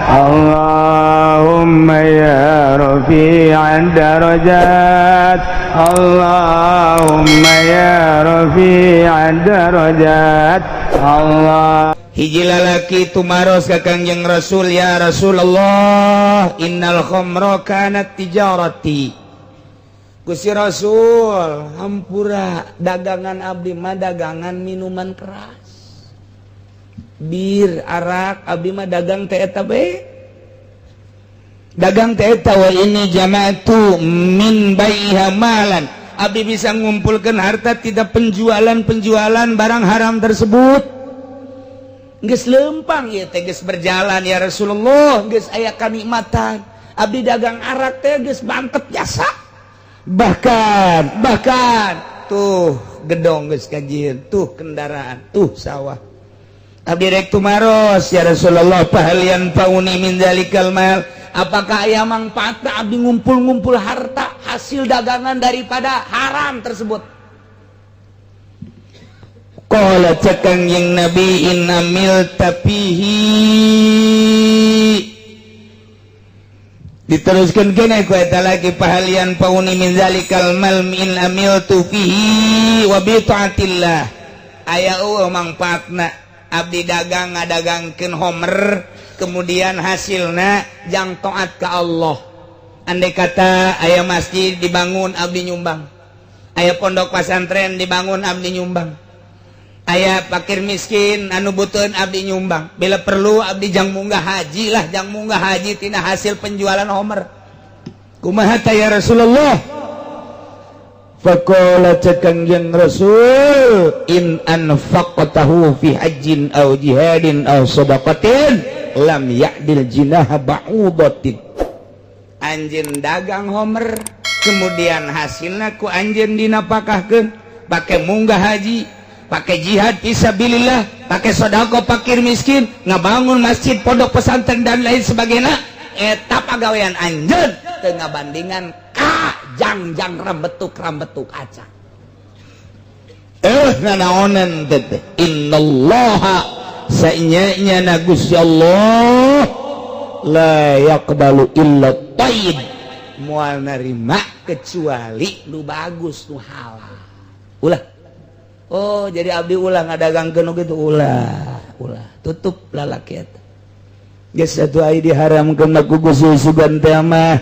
اللهم يا رفيع الدرجات، اللهم يا رفيع الدرجات، الله. Hiji lalaki tumaros ka Kangjeng Rasul, "Ya Rasulullah, innal khamra kanat tijarati." Gusti Rasul, hampura, dagangan abdi mah dagangan minuman keras, bir, arak. Abdi mah dagang teh eta be, dagang teh eta. Wa inni jama'tu min baiha malan, abdi bisa ngumpulkan harta tidak penjualan-penjualan barang haram tersebut. Geus lempang ya teh, geus berjalan, ya Rasulullah, geus aya kanikmatan. Abdi dagang arak teh geus mantep jasa, bahkan bahkan tuh gedong geus kajieun, tuh kendaraan, tuh sawah. Abdi rek tumaros, ya Rasulullah, fahal yanfa'uni min dzalikal mal? Apakah aya mangfaatna abdi ngumpul-ngumpul harta hasil dagangan daripada haram tersebut? Qala, cek Kangjeng Nabi, in amilta fihi. Diteruskan kena ku eta lagi, fahal yanfa'uni min dzalikal mal in amiltu fihi wa bi taatillah? Aya eueuh mangfaatna abdi dagang, ngadagangkeun homer, kemudian hasilna jang taat ka Allah? Andai kata aya masjid dibangun, abdi nyumbang. Aya pondok pesantren dibangun, abdi nyumbang. Aya fakir miskin anu butuh, abdi nyumbang. Bila perlu abdi jang munggah haji lah, jang munggah haji tina hasil penjualan homer. Kumaha ta, ya Rasulullah? Faqala, cek Kangjeng Rasul, in anfaqtahu fi hajjin aw jihadin aw sadaqatin lam ya'dil jinaha ba'udatin. Anjeun dagang homer, kemudian hasilna ku anjeun dinapakahkeun, pakai munggah haji, pakai jihad fisabilillah, pakai sedekah fakir miskin, ngabangun masjid, pondok pesantren, dan lain sebagainya, eta pagawean anjeun teu ngabandingan ka jangjang rambetuk rambetuk aca. Eh, nanaonan teh? Innallaha, saenya na Gusti Allah, la yaqbalu illa thayyib, moal narima kecuali nu bagus, nu halal. Ulah. Oh, jadi abdi ulah ngadagangkeun nu kitu, ulah, ulah. Tutup lalaki eta. Geus atuh ai diharamkeun ku Gusti, sugan teh mah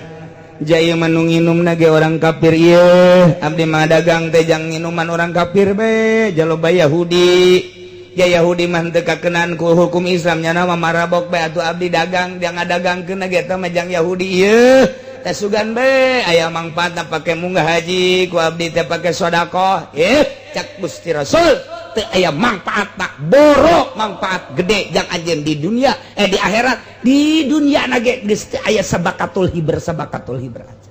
jaya mah nu nginum ge orang kafir ieu. Abdi mah dagang teh jang minuman orang kafir be, jaloba Yahudi. Ya, Yahudi mah teu kakenaan ku hukum Islam, nya mah marabok be. Atuh abdi dagang, dia ngadagangkeun ge eta mah jang Yahudi ieu teh. Sugan be aya mangfaatna pake munggah haji ku abdi teh, pake sedekah. Eh, cak Gusti Rasul, teu aya mangfaatna, boro mangfaat gede jang anjeun di dunia, eh, di akhirat, di dunia nage geus teu aya sabakatul hibr, sabakatul hibr aja.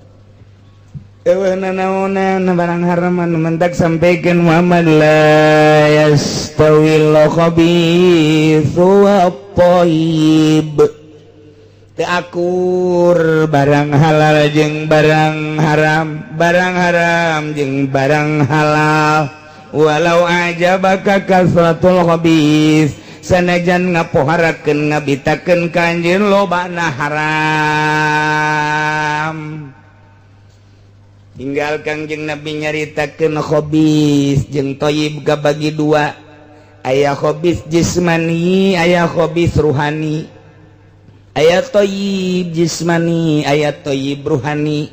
Eueuh nanaonan barang haram anu mentak sampaikan Muhammad, la yastawil khabithu wat thayyib. Teu akur barang halal jeung barang haram, barang haram jeung barang halal. Walau a'jabaka kasratul khabith, sanajan ngapoharakeun, ngabitakeun ka anjeun lobana haram. Tinggal Kangjeng Nabi nyaritakeun khobis jeung thayyib bagi dua: aya khobis jismani, aya khobis ruhani. Aya thayyib jismani, aya thayyib ruhani.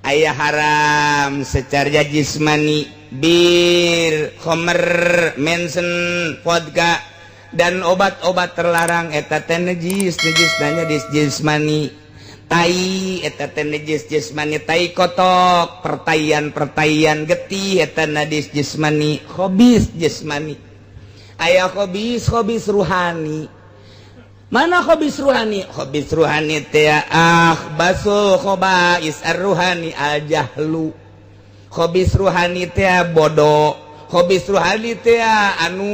Aya haram secara jismani, bir, khomer, mensen, vodka, dan obat-obat terlarang, eta teh najis, najis nanya di jismani. Tai eta teh najis jismani, tai kotok, pertaian pertaian getih, eta najis jismani, khobis jismani. Aya khobis khobis ruhani. Mana khobis ruhani? Khobis ruhani teh akhbasul khobais ar-ruhani al-jahlu. Khobis ruhani teh bodoh. Khobis ruhani teh anu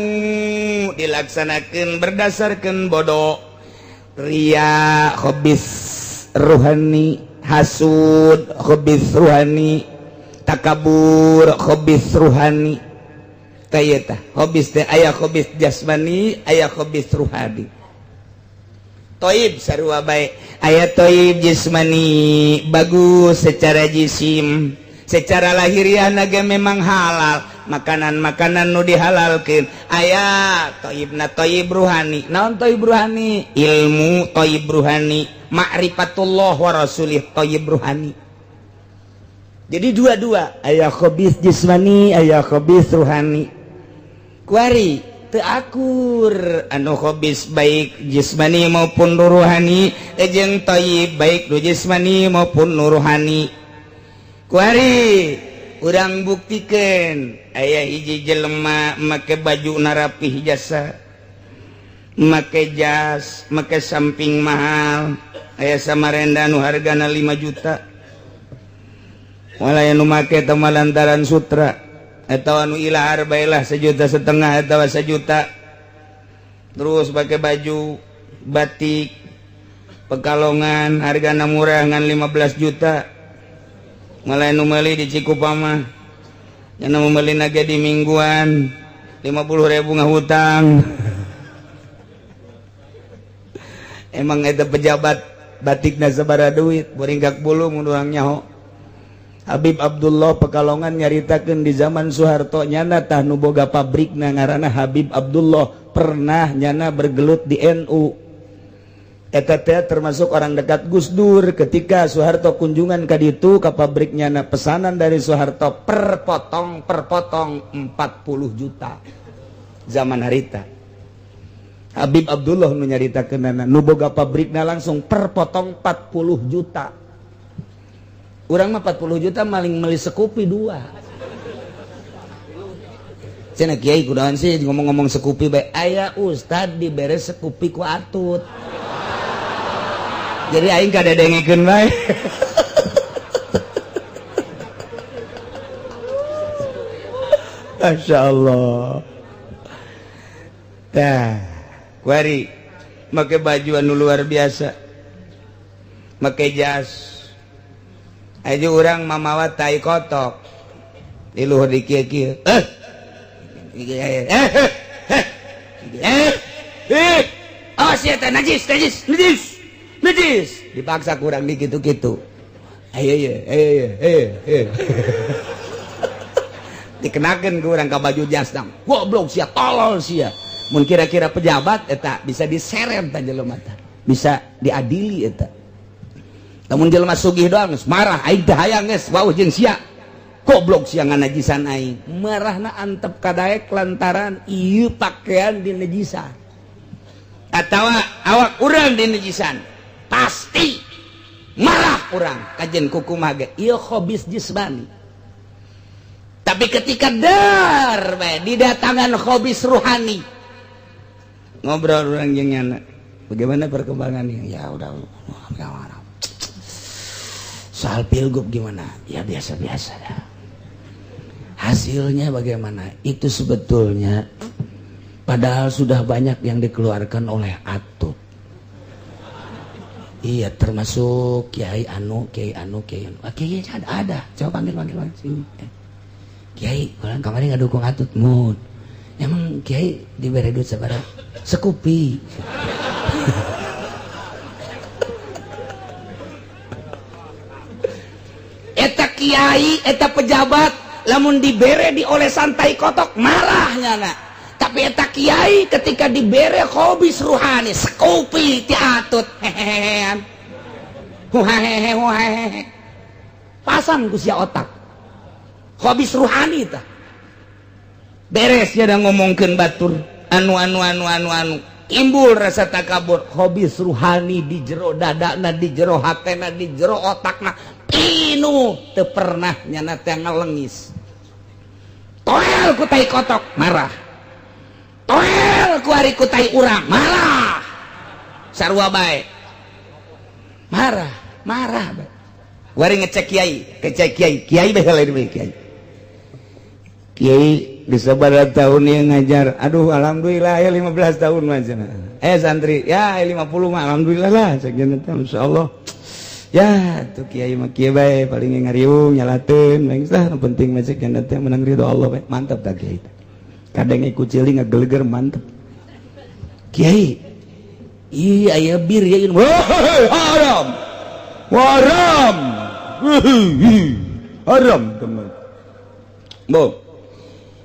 dilaksanakan berdasarkan bodoh. Ria khobis ruhani, hasud khobis ruhani, takabur khobis ruhani. Tah, khobis teh aya khobis jasmani, aya khobis ruhani. Toib sarua bae. Aya toib jismani, bagus secara jisim, secara lahiriah naga memang halal, makanan-makanan nu dihalalkeun. Aya toibna toib ruhani. Naon toib ruhani? Ilmu toib ruhani, ma'rifatullah wa rasulih toib ruhani. Jadi dua-dua, aya khabis jismani, aya khabis ruhani. Kuari teu akur anu khabis baik jismani maupun ruhani jeung toyib baik nu jismani maupun ruhani. Kuari urang buktikan, aya hiji jelema make baju narapih jasa, make jas, make samping mahal, aya Samarenda nu hargana 5 juta, wala nu make teh lantaran sutra atau anu ilahar bae lah 1,5 juta atau 1 juta. Terus pakai baju batik Pekalongan hargana murah ngan 15 juta, malah nu meuli di Cikupa mah yang meuli nage di mingguan 50.000 ngahutang. Emang eta pejabat batikna sabaraha duit, boringgak bulu mun urang nyaho. Habib Abdullah Pekalongan nyaritakeun di zaman Soeharto nyana tah nu boga pabrikna ngaranna Habib Abdullah, pernah nyana bergelut di NU. Eta teh termasuk orang dekat Gus Dur. Ketika Soeharto kunjungan ka ditu ka pabrik nyana, pesanan dari Soeharto per potong per potong 40 juta zaman harita. Habib Abdullah nu nyaritakeunana nu boga pabrikna langsung per potong 40 juta. Urang mah 40 juta maling meuli Scoopy dua. Cenah kiai, kudahan sih ngomong-ngomong Scoopy bae? Aya ustad dibere Scoopy ku Atut, jadi aing kadedengekeun bae. Masya Allah. Tah, kuari make baju anu luar biasa, make jas aja, urang mamawa tai kotok di luhur di kieu kieu, eh eh eh eh eh, oh sia teh najis, najis, najis, najis. Dipaksa kurang di gitu-gitu, ayo ayo ayo ayo ayo, dikenakan ke urang ka baju jas dang, goblok sia, tolol sia. Mun kira-kira pejabat eta bisa diseret ta jelema teh, bisa diadili eta. Lamun jelema sugih doang geus marah, aing teh hayang geus wauh jeung sia, goblok sia, nganajisan aing. Marahna antep kadaek lantaran ieu pakaian dinajisan atawa awak urang dinajisan, pasti marah urang kajen kukumaha ge. Ieu khobis jismani. Tapi ketika dar bae didatangan khobis ruhani, ngobrol urang jeung nyana, bagaimana perkembangannya? Ya udah, soal pilgub gimana? Ya biasa-biasa dah. Hasilnya bagaimana? Itu sebetulnya padahal sudah banyak yang dikeluarkan oleh Atut. Iya, termasuk Kiai Anu, Kiai Anu, Kiai Anu. Ah, Kiai ada, ada. Coba panggil, panggil, panggil sini. Eh. Kiai, kalau kemarin nggak dukung Atut, mun. Emang Kiai diberi duit sabaraha? Scoopy. Eta kiai, eta pejabat, lamun dibere dioleh santai kotok marahnya nak. Tapi eta kiai ketika dibere khobis ruhani Scoopy ti Atut, hehehean huhahehe huhahehe, pasang ku sia otak khobis ruhani tah beres ya. Ngomongkeun batur anu anu anu anu anu, timbul rasa takabur. Khobis ruhani di jero dadana, di jero hatena, di jero otakna pinu, teu pernah nyana teh ngalengis. Toel ku tai kotok marah, toel ku ari ku tai urang marah, sarua bae marah, marah bae. Kuari ngecek kiai, ngecek kiai, kiai bae lain bae. Kiai, kiai bisa pada tahun yang ngajar, aduh alhamdulillah ya 15 tahun mah cenah. Eh santri ya 50 mah alhamdulillah lah sekian teh, insyaallah ya. Tuh kiai mah kieu bae, paling ngariung nyalateun bae lah, nu penting mah sekian teh menang ridho Allah bae. Mantap tah kiai. Kadang ikut ciling ngageleger, mantep. Kiai, Ih aya bir ya haram. Haram. Haram teman. Bo.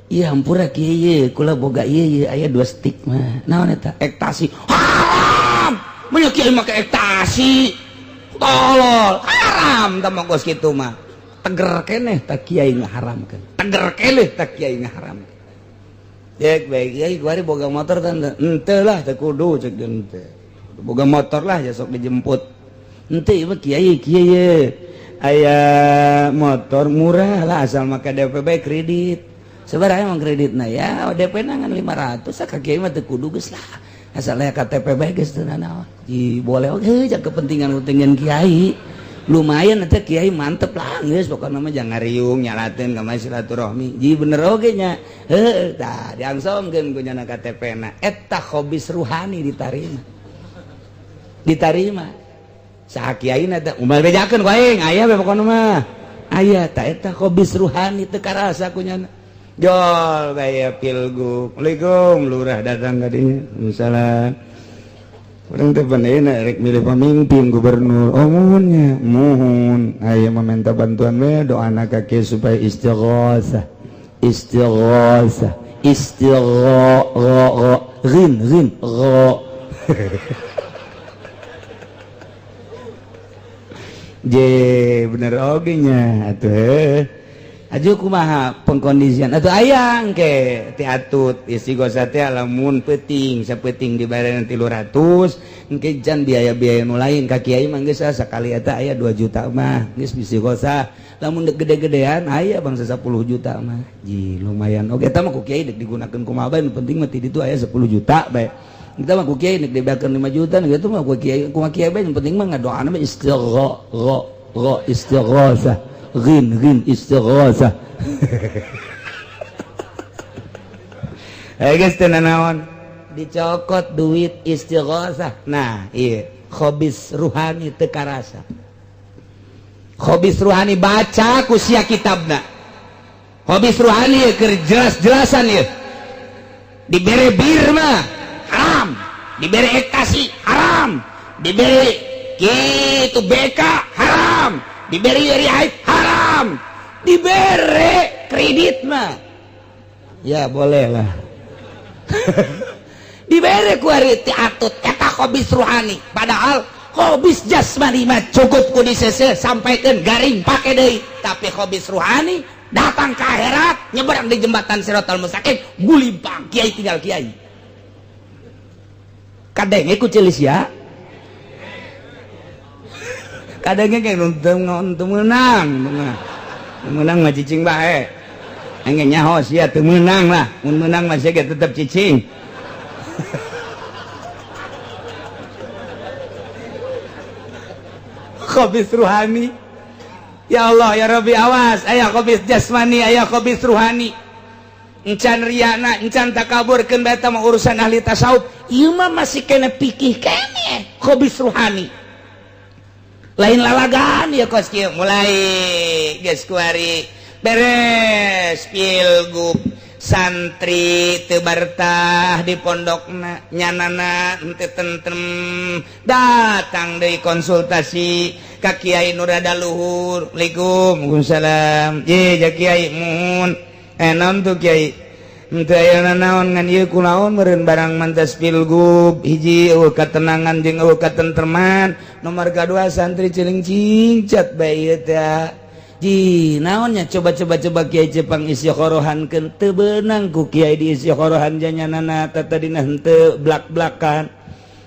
Iya hampura kieu ye kula boga ieu ye aya 2 stick mah. Naon eta? Ektasi. Haram. Mun kieu make ektasi. Tolol. Haram tah mah kos kitu mah. Teger keneh tah kiai ngaharamkeun. Teger keneh tah kiai ngaharamkeun. Cek baik kiai kuari boga motor tante. Henteu lah teu kudu cek henteu. Boga motor lah ya sok dijemput. Henteu ieu mah kiai kieu ye. Aya motor murah lah asal make DP bae kredit. Sabaraha emang kreditna ya DP na ngan 500 ka kiai mah teu kudu geus lah. Asal aya KTP bae geus teu nanaon. Ji boleh oge jang kepentingan-kepentingan kiai. Lumayan eta kiai mantep lah geus pokona mah jangan ngariung nyalateun ka mah silaturahmi. Ji bener oge nya. Heuh tah diangsongkeun ku nyana KTP na. Eta khobis ruhani ditarima. Ditarima. Saha kiai na teh umal bejakeun ku aing aya we pokona mah. Aya tah eta khobis ruhani teu karasa ku nyana. Jol bae pilgub. Assalamualaikum lurah datang ka dinya. Waalaikumsalam. Urang teh pan rek milih pamimpin gubernur. Oh muhunnya, muhun. Aya meminta bantuan we doana ka kieu supaya istighosah. Istighosah, istigho ghin ghin gho. Je bener oge nya atuh. Aju kumaha pengkondisian atuh ayang ke ti atut istighosah teh lamun peuting sapeuting dibayar 300 engke jan biaya-biaya nu lain ka kiai mah geus sakali eta aya 2 juta mah geus istighosah lamun dek gede-gedean aya bangsa 10 juta mah ji lumayan oge eta mah ku kiai dek digunakeun kumaha bae nu penting mah ti ditu aya 10 juta bae eta mah ku kiai dek dibayarkeun 5 juta kitu mah ku kiai kumaha kiai bae nu penting mah ngadoana mah istigho gho gho istighosah ghin ghin istighosah. Geus teu nanaon dicokot duit istighosah. Nah ieu khobis ruhani teu karasa. Khobis ruhani baca ku sia kitabna. Khobis ruhani ieu keur jelas-jelasan ieu. Dibere bir mah haram, dibere ektasi haram, dibere kitu BK haram, diberi haid haram, dibere kredit mah ya boleh lah. Dibere ku ari ti atut eta khobis ruhani. Padahal khobis jasmani mah cukup ku disese sampaikeun garing pake deui, tapi khobis ruhani datang ke akhirat nyebrang di jembatan Siratal Mustaqim gulimpang kiai tinggal kiai. Kadenge ku ceulis ya. Kadangnya kayak nonton menang, menang mah cicing bae. Engge nyaho sia teu meunang lah, mun meunang mah sia ge tetep cicing. Khobis ruhani. Ya Allah ya Rabbi awas, aya khobis jasmani, aya khobis ruhani. Encan riana, encan takabur keun bae eta mah urusan ahli tasawuf. Ieu mah masih kena pikih keneh khobis ruhani. Lain lalagan ya kos kieu mulai geus kuari beres pilgub santri teu bartah di pondokna nyanana henteu tentrem datang deui konsultasi ka kiai nu rada luhur. Assalamualaikum. Waalaikumsalam. Ye ja kiai mun naon tuh kiai henteu aya nanaon ngan ieu kunaon meureun barang mantas pilgub hiji eueuh katenangan jeung eueuh katentreman nomor kadua santri ciling cingcat bae ieu teh ji naonnya coba-coba coba kiai Jepang istikhorohankeun teu beunang ku kiai di istikhorohan janyanana tatadina henteu blak-blakan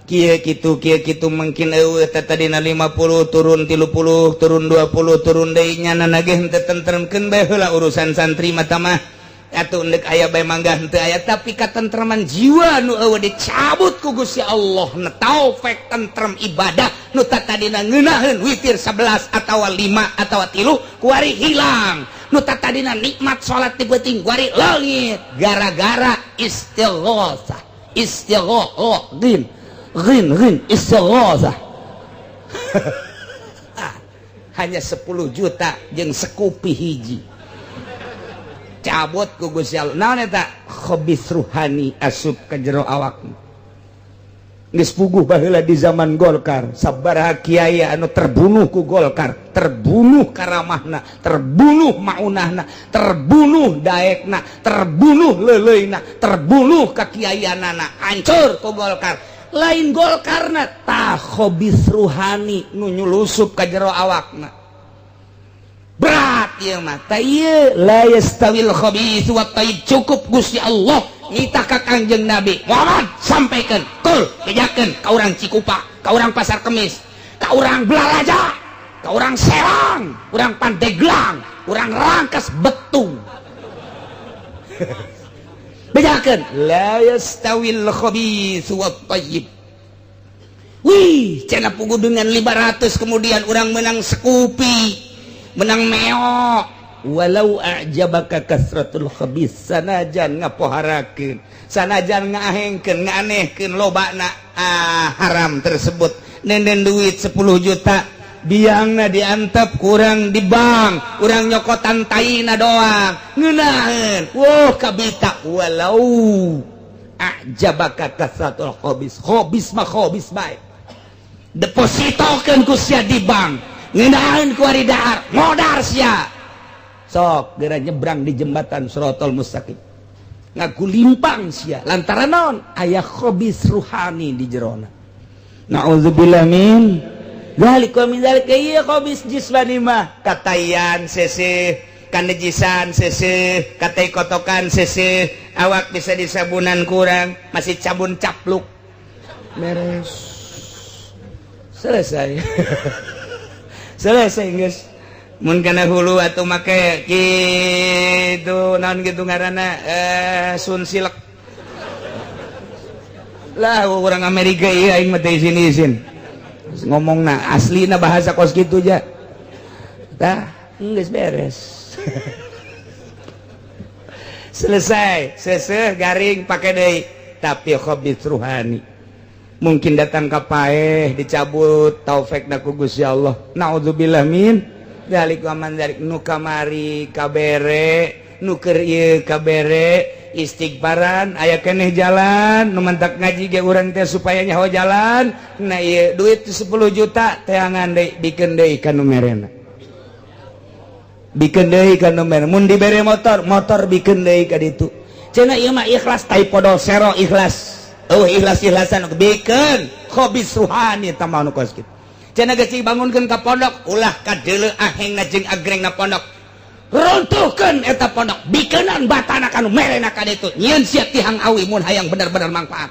kieu kitu mungkin eueuh tatadina 50 turun 30 turun 20 turun deui nyanana ge henteu tentremkeun bae heula urusan santri mah mah atuh ndek aya bae mangga henteu aya tapi katentreman jiwa nu eueuh dicabut ku Gusti Allah na taufik tentrem ibadah nu tatadina ngeunaheun witir 11 atawa 5 atawa 3 kuari hilang nu tatadina nikmat salat di peuting kuari leungit gara-gara istighosah istigho ghin ghin ghin istighosah. Hanya 10 juta jeung sekupi hiji cabut ku Gusti Allah. Naon eta khobis ruhani asup ka jero awak. Geus puguh baheula di zaman Golkar, sabaraha kiai anu terbunuh ku Golkar, terbunuh karamahna, terbunuh maunahna, terbunuh daekna, terbunuh leuleuyna, terbunuh kakiaianana, hancur ku Golkar. Lain Golkarna, tah khobis ruhani nu nyulusup ka jero awakna. Berat ieu mah. Tah ieu la yastawil khabis wa thayyib, cukup Gusti Allah nitah ka Kangjeng Nabi Muhammad, sampaikan, kul, bejakeun ka urang Cikupa, ka urang Pasar Kemis, ka urang Balaraja, ka urang Serang, urang Pandeglang, urang Rangkas Betung, bejakeun la yastawil khabis wa thayyib. Wih, cenah puguh dengan 500 kemudian urang menang Scoopy, menang Meo. Walau a'jabaka kasratul khabis, sanajan ngapoharakeun, sanajan ngaahengkeun, ngaanehkeun lobana haram tersebut. Nenden duit 10 juta, biangna diantep kurang di bank, urang nyokotan taina doang ngeunaheun, wah kabita. Walau a'jabaka kasratul khabis, khabis mah khabis bae, depositokeun ku sia di bank, ngeunaheun ku ari dahar modar sia. Sok geura nyebrang di jembatan Sirotol Mustaqim, ngagulimpang sia lantaran naon? Aya khobis ruhani di jerona. Naudzubillah min dzalik wa min dzalik. Ieu khobis jismani mah katayan seseh, kanejisan seseh, katai kotokan seseh, awak bisa disabunan kurang masih cabun capluk, beres, selesai, selesai geus. Mun kana hulu atau make gitu, naon gitu ngaranna, Sunsilk lah orang Amerika. Iya, aing mah teh isin-isin ngomongna, aslina bahasa kos kitu ja. Tah, geus beres, selesai, seseh, garing, pakai deui. Tapi khabis ruhani mungkin datang ka paeh, dicabut taufik ku Gusti Allah. Naudzubillah min dzalik wa man dzalik. Nu kamari kabere, nu keur ieu kabere, istighfaran aya keneh jalan. Nu mantak ngaji ge urang teh supaya nyaho jalan. Nah, ieu duit 10 juta teangan deui, bikeun deui ka nu merena, bikeun deui ka nu merena. Mun dibere motor, motor bikeun deui ka ditu. Cenah ieu mah ikhlas, tai podol sero ikhlas. Oh, ikhlas-ikhlasan bikeun khobis ruhani eta mah nu kos kitu. Cenah geus dibangunkeun ka pondok, ulah kadeuleu ahengna jeung agrengna pondok, runtuhkeun eta pondok, bikeunan batana ka nu merena ka ditu. Nyieun sia tihang awi mun hayang bener-bener manfaat,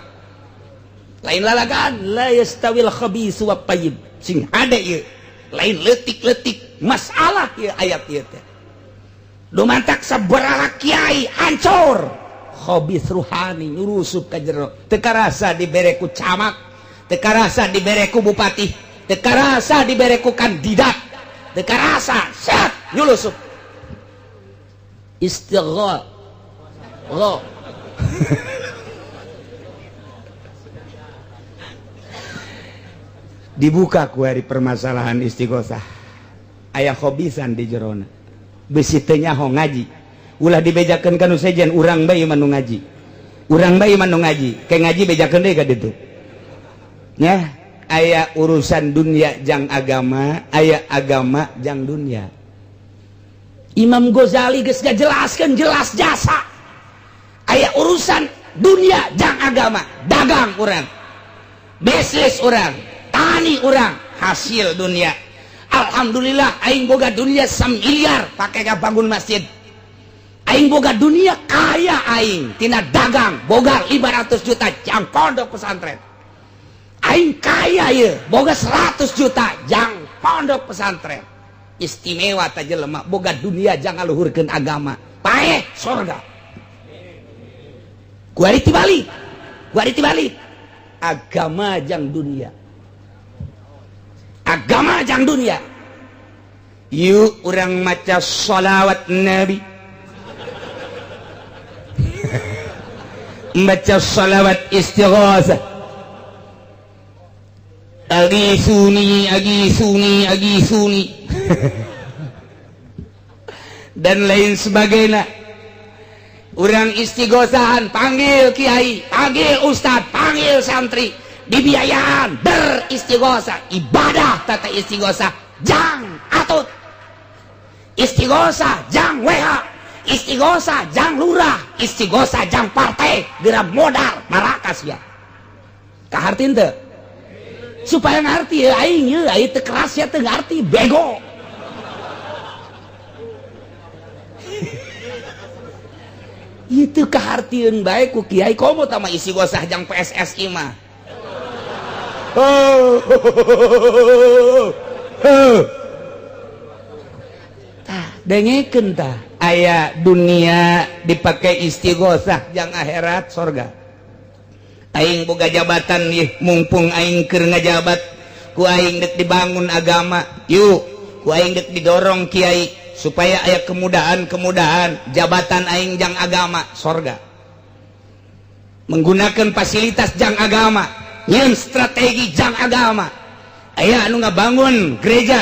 lain lalagan. La yastawil khabis wa thayyib, sing hade ieu, lain leutik-leutik masalah ieu ayat ieu teh. Dumantak sabaraha kiai hancur, khobis ruhani nyurusup ka jero. Teu karasa dibere ku camat, teu karasa dibere ku bupati, teu karasa dibere ku kandidat, teu karasa set nyulusup istigha gha. Dibuka ku hari permasalahan istighosah, aya khobisan di jerona, besi teu nyaho ngaji. Ulah dibejakeun ka nu sejen, urang bae mah nu ngaji, urang bae mah nu ngaji, kayak ngaji bejakeun deui ka ditu nya. Aya urusan dunia jang agama, aya agama jang dunia. Imam Ghazali geus ngajelaskeun jelas jasa, aya urusan dunia jang agama. Dagang urang, bisnis urang, tani urang, hasil dunia, alhamdulillah aing boga dunia 1 miliar, pakai bangun masjid. Aing boga dunia, kaya aing tina dagang, boga 500 juta jang pondok pesantren. Aing kaya ya, boga 100 juta jang pondok pesantren. Istimewa ta jelema boga dunia jang ngaluhurkeun agama, paeh sorga. Kuari tibalik, kuari tibalik, agama jang dunia, agama jang dunia. Yuk urang maca sholawat Nabi, baca sholawat istighosah, agisuni, agisuni, agisuni, dan lain sebagainya. Urang istighosahan, panggil kiai, panggil ustad, panggil santri. Dibiayaan beristighosah, ibadah tata istighosah jang atut, istighosah jang WH, istighosah jang lurah, istighosah jang partai, geura modal marakas ya. Kaharti teu? Supaya ngarti ya aing ye, aing teu keras ya teu ngarti bego. Itu kahartieun bae ku kiai komo tama istighosah jang PSSI mah. Tah dengekeun tah aya dunia dipakai istighosah jang akhirat sorga. Aing boga jabatan yeuh, mumpung aing keur ngajabat ku aing deuk dibangun agama yuk, ku aing deuk didorong kiai supaya aya kemudahan-kemudahan jabatan aing jang agama sorga. Menggunakan fasilitas jang agama, nyeun strategi jang agama. Aya anu ngabangun gereja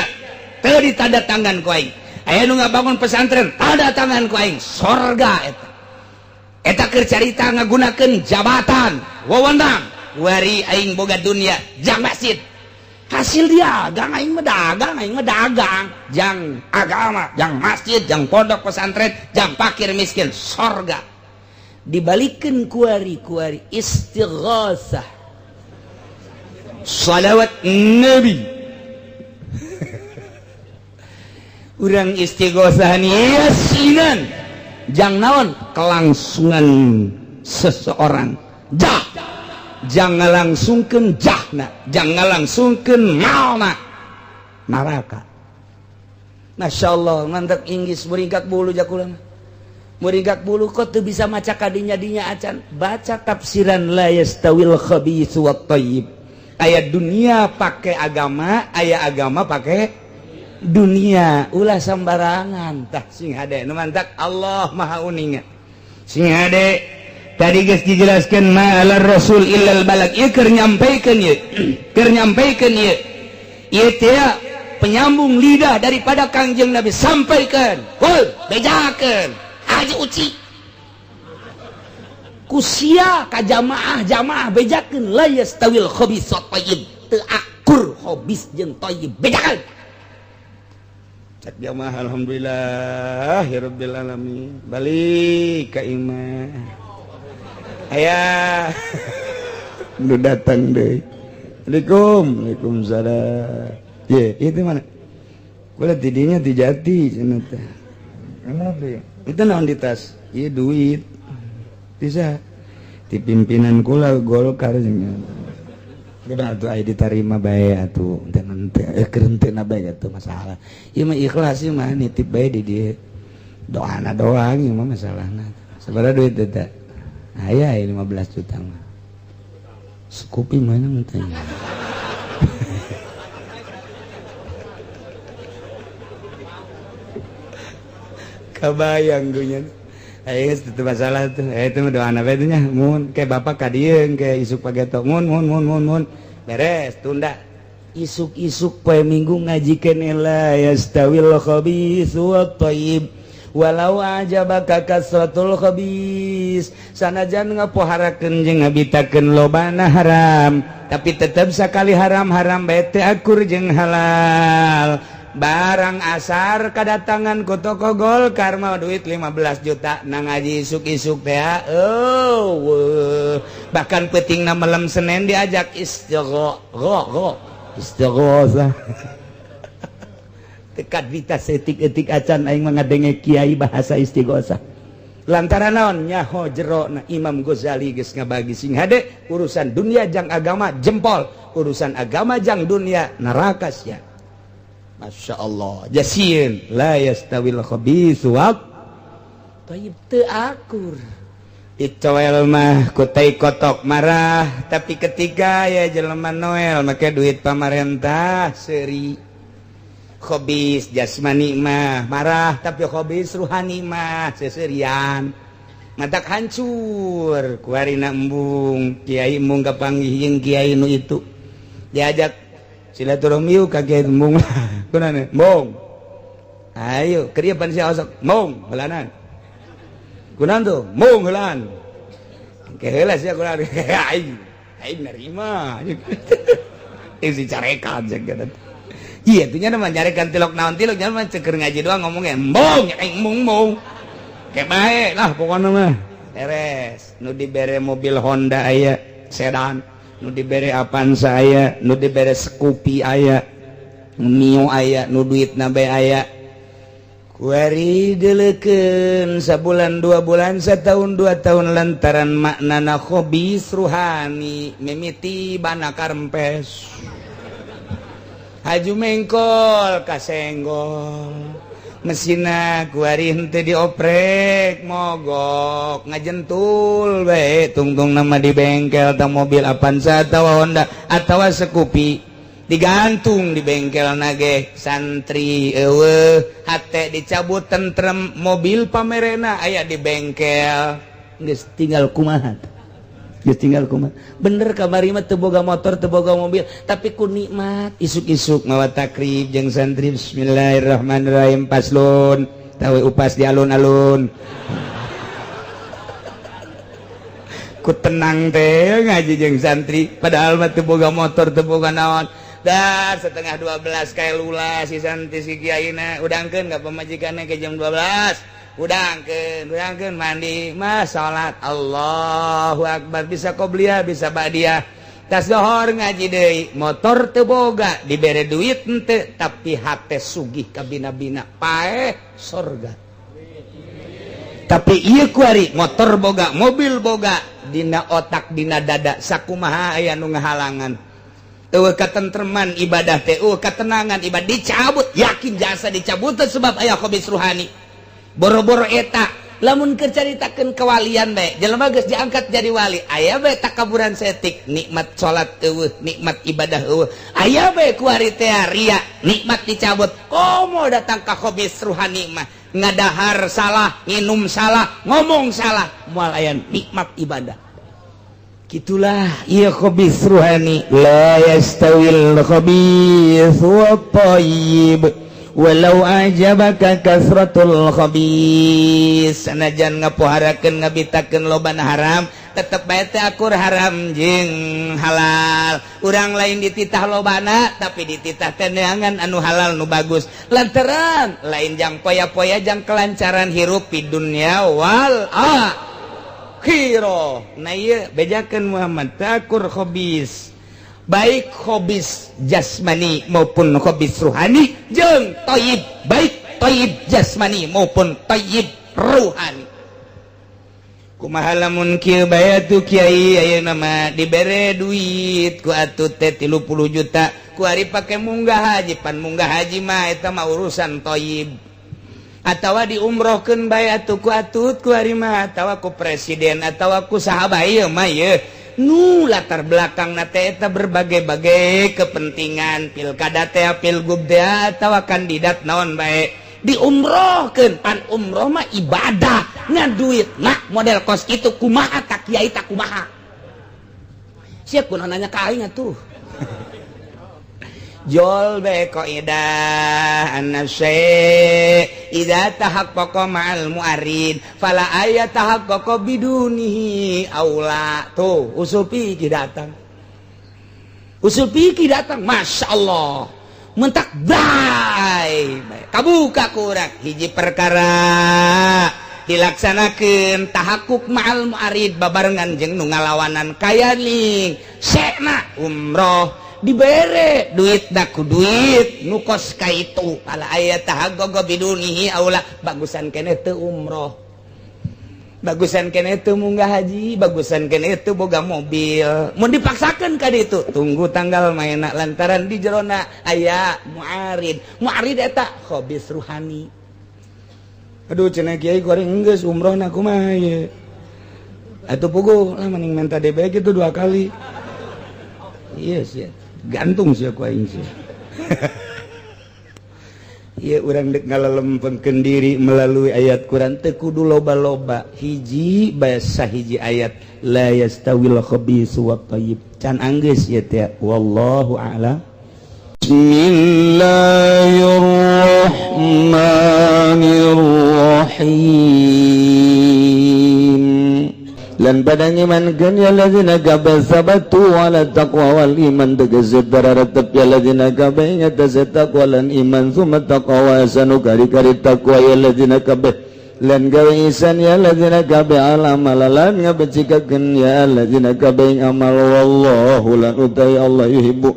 teu ditanda tangan ku aing, aya anu ngabangun pesantren tanda tangan ku aing, sorga eta. Eta keur carita ngagunakeun jabatan wewenang wari aing boga dunia jang masjid. Hasil dagang aing mah dagang, aing mah dagang jang agama, jang masjid, jang pondok pesantren, jang fakir miskin, sorga. Dibalikeun kuari-kuari istighosah salawat nabi. Urang istighosah yasinan jang naon kelangsungan seseorang jah, jangan langsungkeun jahna, jangan langsungkeun malna neraka. Masya Allah, mantap Inggris muringkak bulu jakulang muringkak bulu kok tuh bisa maca kadinya dinya acan baca tafsiran la yastawil khabitsu wat thayyib. Ayat dunia pakai agama, ayat agama pakai dunia, ulah sembarangan tah sing hade nu mantak Allah maha uninga. Sing hade tadi geus dijelaskeun ma alar rasul illal balag, ieu keur nyampaikeun ieu, keur nyampaikeun ieu. Ieu teh penyambung lidah daripada Kangjeng Nabi sampaikan, heuh bejakeun Haji Uci. Kusia ka jamaah jamaah bejakeun la yastawil khabis wat thayyib, teu akur khabis jeung thayyib bejakeun. Cek jamaah alhamdulillah ya rabbil alamin, balik ka imah. Aya nu datang deui. Assalamualaikum. Waalaikumsalam. Ye, itu mana? Kula tidinya ti jati cenah teh. Kenapa? Itu naon di tas? Ieu duit. Bisa di pimpinan kula Golkar cenah. Udah atuh aya ditarima bae atuh, teu keur henteu bae atuh masalah. Ieu mah ikhlas ieu mah nitip bae di dieu. Doana doang ieu mah masalahna. Sabaraha duit eta? Aya 15 juta mah. Sekupi mana teh. Kabayang gue nya. Ayo itu masalah tuh. Itu mah doana bae nya. Mun kayak bapak ka dieu kayak isuk pageto mun mun mun mun mun. Beres tunda. Isuk-isuk poe Minggu ngajikeun la yastawil khabitsu wat thayyib. Walau ajabaka kasratul khabis, sanajan ngapoharakeun jeung ngabitakeun lobana haram, tapi tetep sakali haram-haram bae teu akur jeung halal. Barang asar kedatangan ku toko Golkar mau duit 15 juta nang ngaji isuk-isuk teh. Oh, bahkan peutingna malam Senin diajak istighosah. Istighosah. Tekat vita setik-etik acan aing mah ngadenge kiai bahasa istighosah. Lantaran naon nyaho jerona Imam Ghazali geus ngabagi sing hade urusan dunia jang agama jempol, urusan agama jang dunia neraka sia. Masya Allah jasieun la yastawil khabitsu wat thayyib, teu akur. Dicoel mah ku tai kotok marah, tapi ketika ya jelema Noel make duit pamarentah seuri. Khobis jasmani mah marah, tapi khobis ruhani mah seserian. Matak hancur kuarina embung kiai embung kapanggih jeung kiai nu itu diajak silaturahmi yuk ka kiai embung. Kunaon embung, ayo keur ieu pan sia osok embung heulanan kunaon tuh embung heulaan ke heula sia kunaon aing. Aing nerima. Isi carekan cek gitu. Iya, itu nya mah nyarekan tilok naon tilok nya mah ceker ngaji doang ngomongnya embung, aing embung embung. Kayak bae lah pokoknya mah. Beres, nu dibere mobil Honda aya, sedan, nu dibere Avanza aya, nu dibere Scoopy aya, Mio aya, nu duit bae aya. Kuari deleken sabulan 2 bulan, setahun 2 tahun, lantaran maknana khobis ruhani mimiti bana karempes, haju mengkol kasenggol mesina, kuari henteu dioprek, mogok ngajentul bae tungtung nama di bengkel. Atau mobil Avanza atau Honda atau Scoopy digantung di bengkel nage, santri eueuh, hate dicabut, tentrem, mobil pamerena aya di bengkel. Geus tinggal kumaha, geus tinggal kumaha? Bener kamari mah teu boga motor, teu boga mobil, tapi ku nikmat isuk-isuk mawa takrib jeung santri, "Bismillahirrahmanirrahim, paslon tahu upas di alun-alun." Ku tenang teh ngaji jeung santri, padahal mah teu boga motor, teu boga naon. Dan 11.30 kayak lula si santri, si kiaina udangkeun ka pamajikanna ke jam 12, udangkeun, udangkeun, mandi mah salat, Allahu akbar, bisa qobliyah, bisa ba'diyah, tas dohor ngaji deui. Motor teu boga, dibere duit henteu, tapi hate sugih kabina-bina, paeh sorga. Tapi ieu kuari motor boga, mobil boga, dina otak, dina dada sakumaha aya nu ngahalangan. Eueuh katentreman ibadah teh, eueuh ketenangan ibadah, dicabut, yakin jasa dicabut sebab aya khobis ruhani. Boro-boro eta, lamun keur caritakeun kewalian bae, jelema geus diangkat jadi wali, aya bae takaburan setik, nikmat salat eueuh, nikmat ibadah eueuh, aya bae kuari teh ria, nikmat dicabut. Komo datang ka khobis ruhani mah, ngadahar salah, nginum salah, ngomong salah, moal aya nikmat ibadah. Gitulah iya khabis ruhani. La yastawil khabis wa thayyib walau ajabaka kasratul khabis. Sanajan ngapoharakeun, ngabitakeun loban haram, tetep bae teh akur haram jeung halal. Urang lain dititah lobana, tapi dititah teh neangan anu halal, nu bagus, lantaran lain jang poya-poya, jang kelancaran hirup di dunya wal akhirah. Nah, ieu bejakeun Muhammad takur khobis, baik khobis jasmani maupun khobis ruhani, jeung thayyib, baik thayyib jasmani maupun thayyib ruhani. Kumaha lamun kieu bae atuh, Kiai? Ayeuna mah dibere duit ku atuh teh 30 juta, ku ari pake munggah haji. Pan munggah haji mah eta mah urusan thayyib. Atawa diumrohkeun bae atuh ku atut ku ari mah, atawa ku presiden, atawa ku saha bae. Ieu mah ieu nu latar belakang na teh eta berbagai-bagai kepentingan, pilkada teh, pilgub teh, atawa kandidat naon bae diumrohkeun. Pan umroh mah ibadah, ngan duit nah model kos itu kumaha tak, Kiai? Tak kumaha sia kunaon nanya ka aing atuh? Jol be kaidah anna syai' idza tahaqqaqa ma'al mu'arid fala ayat tahaqqaqa bidunihi aula. Tuh usul fikih datang, usul fikih datang. Masya Allah, mentak bae kabuka kurang hiji perkara dilaksanakan tahakuk ma'al mu'arid, babarengan jeung nu ngalawanan, kaya ning sekna umroh dibere duit daku duit nu kos ka itu, fala aya tahaggogo bidunihi aula. Bagusan keneh teu umroh, bagusan keneh teu munggah haji, bagusan keneh teu boga mobil. Mun dipaksakeun ka ditu, tunggu tanggal maena, lantaran di jerona aya muarid. Muarid eta khobis ruhani. Aduh, cenah Kiai, goreng geus umroh na kumaha ye atuh? Puguh lah, mending minta DP gitu dua kali. Iya sih, gantung sih aku aing sih. Iya, urang dek ngalalempengkeun diri melalui ayat Quran teu kudu loba-loba, hiji bahasa, hiji ayat, la yastawil khabis wat thayyib, can anggeus ieu teh. Wallahu a'lam. Bismillahirrahmanirrahim. Lan pada ngimankeun ya alladzina kabeh sabatu ala taqwa wal iman, tegese tararetep ya alladzina kabeh ing atase taqwa lan iman, summa taqwa sanu kari-kari taqwa ya alladzina kabeh, lan gawe ihsan ya alladzina kabeh al amal, lan ngabecikakeun ya alladzina kabeh ing amal. Wallahu lan utai Allah yuhibbu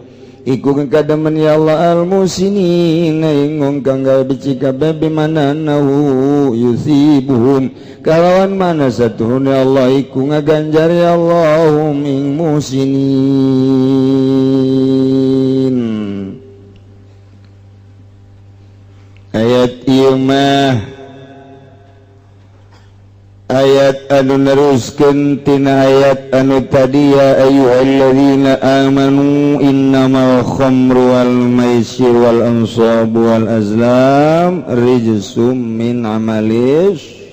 iku kademen ya Allah al musinin ing wong kang gawe becik kabeh, bimana annahu yusibuhum kalawan mana satuhune Allah iku ngaganjar ya Allahum ing musinin. Ayat ieu mah ayat anu neruskeun tina ayat anu tadi, ya ayyuhalladzina amanu innamal khamru wal maisir wal ansabu wal azlam rijsum min amalis.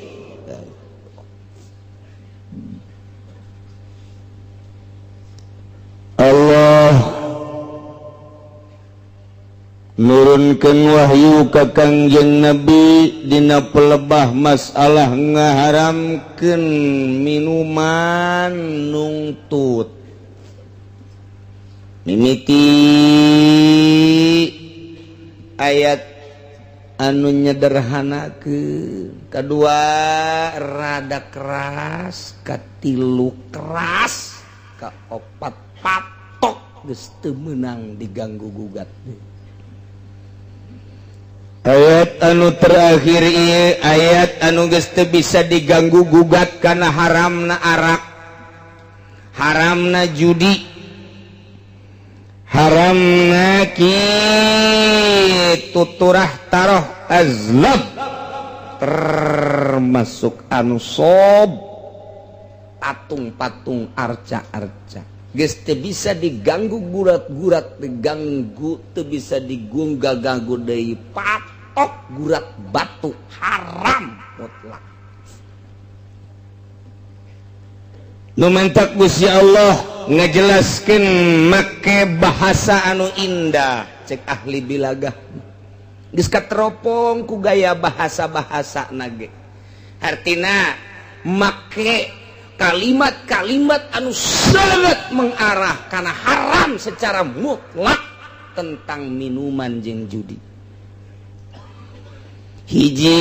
Allah nurunkeun wahyu ka Kangjeng Nabi dina pelebah masalah ngaharamkeun minuman nungtut mimiti ayat anu nyederhanakeun, kadua rada keras, katilu keras, kaopat patok geus teu meunang diganggu gugat. Ayat anu terakhir ieu ayat anu geus teu bisa diganggu gugat karena haramna arak, haramna judi, haramna kitu turah taroh azlab, termasuk ansob patung-patung arca-arca geus teu bisa diganggu gurat-gurat, diganggu teu bisa digunggah-ganggu deui, patok gurat batu haram mutlak. Nu mantak Gusti Allah ngajelaskeun make bahasa anu indah, cek ahli bilagah geus kateropong ku gaya bahasa-bahasa nage, artina make kalimat-kalimat anu sangat mengarah karena haram secara mutlak tentang minuman jeung judi. Hiji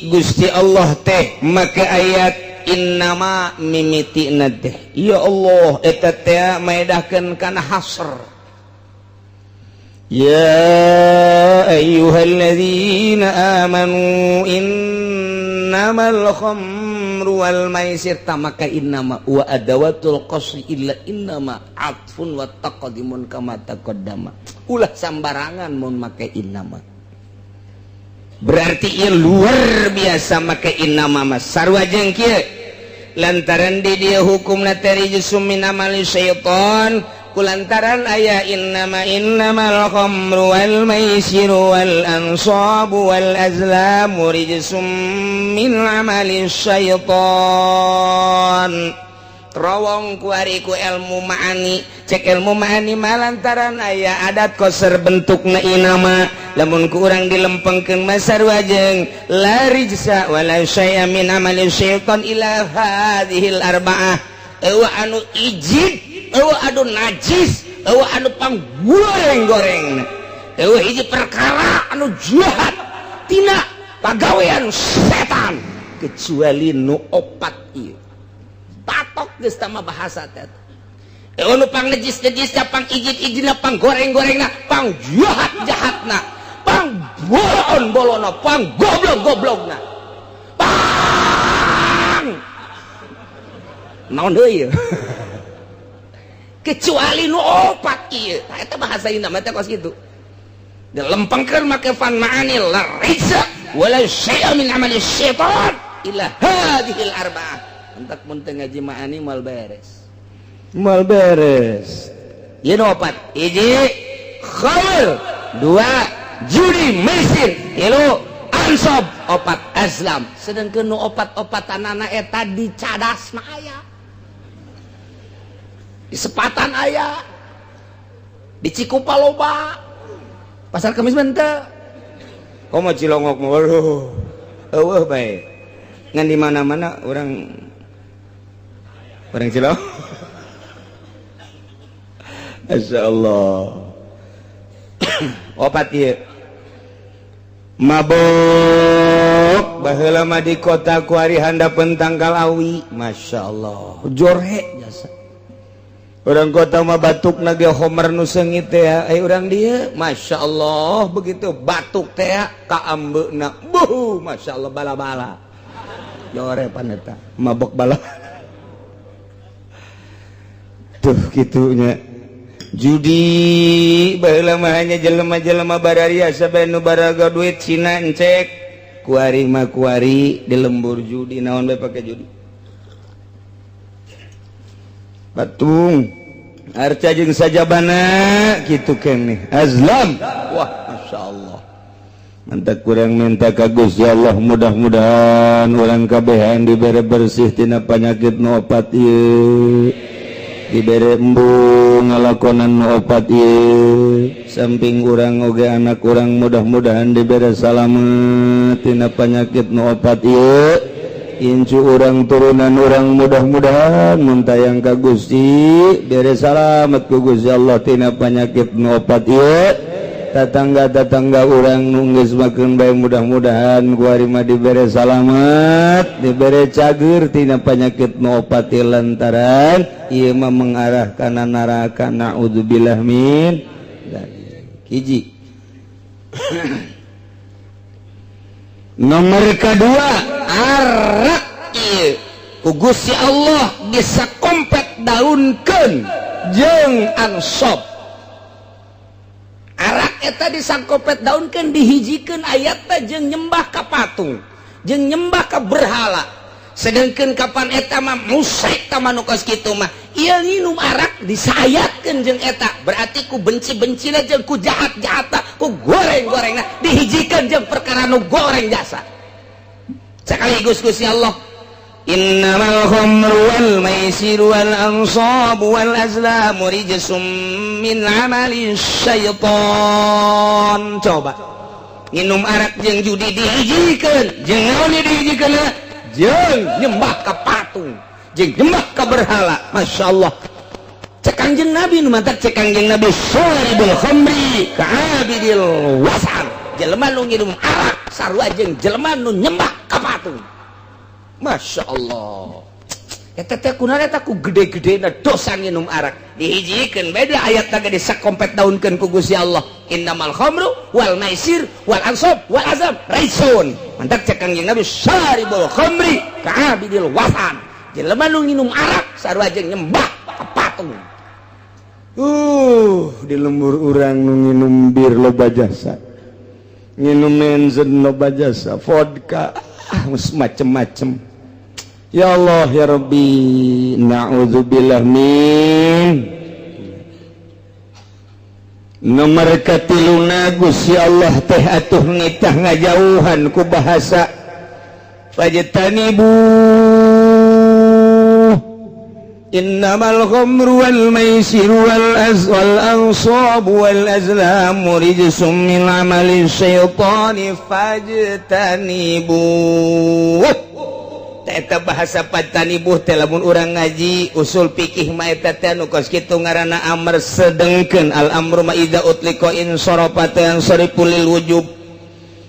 Gusti Allah teh make ayat innama mimitina teh ya Allah eta teh maedahkeun kana hasr. Ya ayyuhalladzina amanu innamal khamru wal maisir, tamaka innama wa adawatul qasri illa innama atfun wa taqdimun kama taqaddama. Ulah sambarangan mun make innama, berarti ieu luar biasa make innama mah sarua jeung kieu, lantaran di dieu hukumna teh rijsum min amali syaitan, kulantaran aya innama innamal khamru wal maisiru wal ansabu wal azlamu rijsum min amali syaitan. Terowong ku ari ku ilmu ma'ani, cek ilmu ma'ani mah lantaran aya adat koser bentukna inama, lamun ku urang dilempengkeun mah sarua jeung la rijsa wala syai'a min amali syaitan ila hadhil arba'ah. Eueuh anu ijid, eueuh anu najis, eueuh anu panggoreng-goreng, eueuh hiji perkara anu jahat tina pagawean setan kecuali nu opat ieu. Patok geus tama bahasa teh. Eueuh nu pang najis-najisna, pang ijid-ijidna, pang goreng-gorengna, pang jahat-jahatna, pang bolon-bolonna, pang goblok-goblokna, pang naon deui kecuali nu opat ieu. Tah eta bahasa inna mah teh kos kitu. Dilempengkeun make fan ma'ani la rijsa wala syai'a min amali syaitan illa hadhil arba'ah. Entak mun teu ngaji ma'ani moal beres. Moal beres. Ieu nu opat. Hiji khamr, dua judi maisir, tilu ansob, opat azlam. Sedangkeun nu opat-opatanana eta dicadas mah aya, di Sepatan aya, di Cikupa loba, Pasar Kemis mah henteu. Komo Cilongok mah waduh, eueuh bae. Ngan di mana-mana orang Orang Cilok. Masya Allah. Opat ieu. Mabok baheula mah di kota kuari handapeun tangkal awi. Masya Allah. Jorhe jasa. Orang kota mah batuk ge homer nu seungit teh ya. Eh, urang dieu Masya Allah, begitu batuk teh ka ambeuna. Buh, Masya Allah, bala-bala. Jore pan eta mabok bala. Tuh gitunya. Judi baheula mah hanya jelema-jelema bararia sabe nu baraga duit Cina encek. Kuari mah kuari di lembur judi naon bae pake judi. Batung arca jeung sajabana kitu keneh azlam. Wah, Masya Allah. Mantap kurang minta ka Gusti Allah, mudah-mudahan urang kabehan dibere bersih tina penyakit nu opat ieu, dibere embung ngalakonan nu opat ieu. Samping urang oge anak urang mudah-mudahan dibere salamet tina penyakit nu opat ieu. Incu urang, turunan urang, mudah-mudahan mun tayang ka Gusti bere salamet ku Gusti Allah tina penyakit nu opat ieu. Tetangga-tetangga urang nu geus makeun bae mudah-mudahan kuari mah dibere salamet, dibere cager tina penyakit nu opat ieu, lantaran ieu mah mengarah kana neraka, naudzubillah min dzalik. Hiji. Nomor kedua, arak ieu ku Gusti Allah disakompet daunkeun jeung ansob. Arak eta disangkopet daunkeun, dihijikeun ayatna jeung nyembah ka patung, jeung nyembah ka berhala. Sedangkan kapan eta mah musyrik tah nu kos kitu mah. Ieu nginum arak disayatkeun jeung eta, berarti ku benci-bencina jeung ku jahat-jahatna, ku goreng-gorengna dihijikeun jeung perkara nu goreng jasa. Sekaligus Gusti Allah, innamal khamru wal maisiru wal ansabu wal azlamu rijsum min amali syaitan. Coba minum arak jeung judi dihijikeun jeung naon dihijikeun? Jeung nyembah ka patung, jeung nyembah ka berhala. Masya Allah. Cek Kangjeng Nabi nu mantak, cek Kangjeng Nabi, syaribul khamri ka'abidil wasan. Jelema nu nginum arak sarua jeung jelema nu nyembah ka patung. Masya Allah. Eta teh kunaon eta ku gede-gedena dosa nginum arak dihijikeun beda ayat ge disakompet daunkeun ku Gusti Allah, innamal khamru wal maisir wal ansab wal azlam rijsun. Mantak cek Kangjeng Nabi, syaribul khamri ka'abidil wasan. Jelema nu nginum arak sarua jeung nyembah ka patung. Di lembur urang nu nginum bir loba jasa, nginum menzen loba jasa, vodka, ah, macem-macem. Ya Allah ya Rabbi, na'udzubillah min. Nomor katiluna, Gusti Allah teh atuh nitah ngajauhan ku bahasa fajtanibu. Innamal khamru wal maisiru wal wal ansabu wal azlamu rijsum min amali syaitani fajtanibu. Eta bahasa fajtanibu teh lamun urang ngaji usul fikih mah eta teh nu kos kitu ngaranna amr. Sedengkeun al amru ma idza utliqa in sarafa yansarifu lil wujub.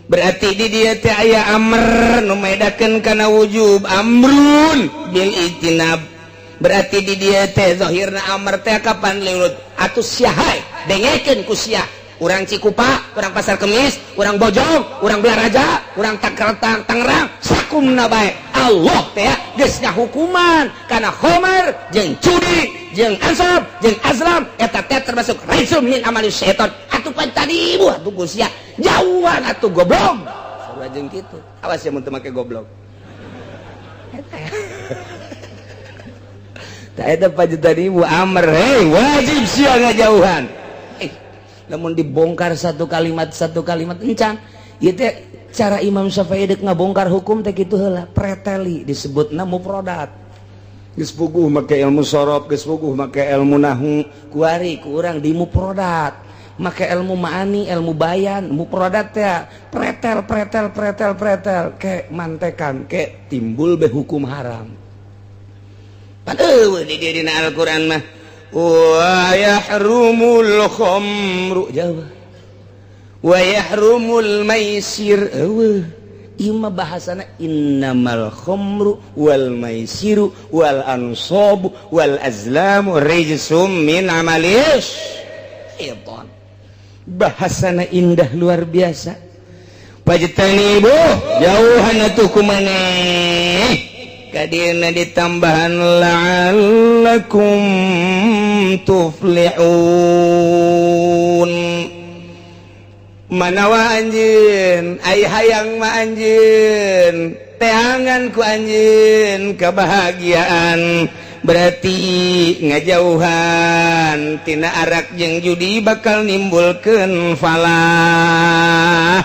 Berarti di dia teh aya amr nu medakeun kana wujub, amrun bil ijtinab. Berarti di dia teh zahirna amr teh kapan lilut atuh sia hae dengekeun ku sia, urang Cikupa, urang Pasar Kemis, urang Bojong, urang Balaraja, urang Tanggerang, Tangerang, sakumna bae. Allah teh geus ngahukuman kana khamar jeung judi jeung ansab jeung azlam, eta teh termasuk rijsum min amali syaitan. Atuh pan tadi ibu atuh geus sia jauhan atuh goblok. Sarua jeung kitu. Awas ya mun teu make goblok. Eta tak eta fajtanibu amr, hei, wajib sia ngajauhan. Eh, lamun dibongkar satu kalimat encan ieu teh cara Imam Syafi'i dek ngabongkar hukum teh kitu heula, preteli, disebutna mufradat. Geus puguh make ilmu sorof, geus puguh make ilmu nahwu, kuari ku urang di mufradat make ilmu ma'ani, ilmu bayan. Mufradat teh pretel, pretel, pretel, pretel, ke mantekan ke timbul be hukum haram. Pan eueuh di dieu dina Al-Qur'an mah wa yahrumul khamru jauh wa yahrumul maisir eueuh. Ieu mah bahasana innamal khamru wal maisiru wal ansabu wal azlamu rijsum min amalis syaitan. Bahasana indah luar biasa. Pajtanibu jauhan atuh ku maneh kadieuna ditambahan la'allakum tuflihun. Manawa anjeun ai hayang mah anjeun teangan ku anjeun kebahagiaan, berarti ngajauhan tina arak jeung judi bakal nimbulkeun falah.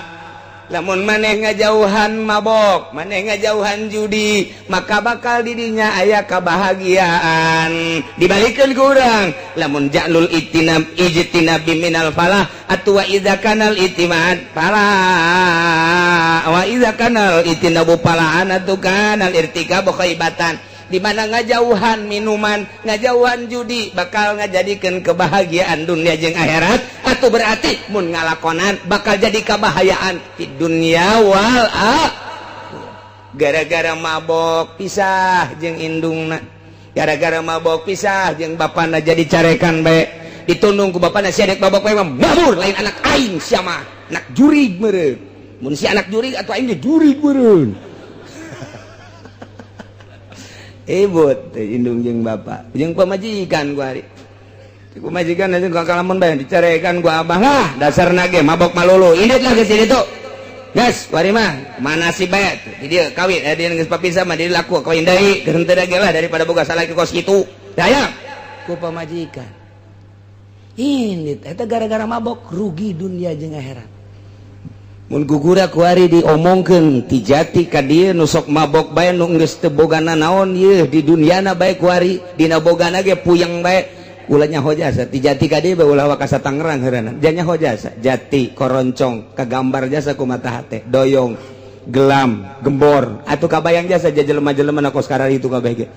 Lamun maneh ngajauhan mabok, maneh ngajauhan judi, maka bakal didinya aya kebahagiaan. Dibalikeun ku urang, lamun ja'lul itinab ijtinabi minal falah atuh wa idza kanal itimad falah wa idza kanal itinabu falahan atuh kanal irtikabu khaibatan. Di mana ngajauhan minuman, ngajauhan judi bakal ngajadikeun kebahagiaan dunia jeung akhirat, atau berarti mun ngalakonan bakal jadi kebahayaan di dunia wal akhirah. Gara-gara mabok pisah jeung indungna, gara-gara mabok pisah jeung bapana, jadi carekan bae, ditundung ku bapana, sia dek mabok bae mah mabur, lain anak aing sia mah, anak jurig meureun. Mun si anak jurig atuh aing ge jurig meureun. Ibut indung jeung bapak jeung pamajikan gua hari pamajikan aja kalamun bae dicarekan gua abah lah, dasar nage mabok malulu indit lah geus ditu geus kuari mah mana si bae di dieu kawin dia geus papisah mah di laku kawin deui geus henteu ge lah daripada boga salaki kos kitu daya ku pamajikan indit eta gara-gara mabok rugi dunia jeung akhirat. Mun gugura kuari diomongkeun ti jati ka dieu nu sok mabok bae nu geus teu bogana naon ieu di duniana bae kuari dina bogana ge puyeng bae ulah nyaho jasa ti jati ka dieu bae ulah ka Tangerang heureunan dia nyaho jasa jati koroncong kagambar jasa ku mata hate doyong gelam gembor atuh kabayang jasa jelema-jelema na kos itu kabeh ge.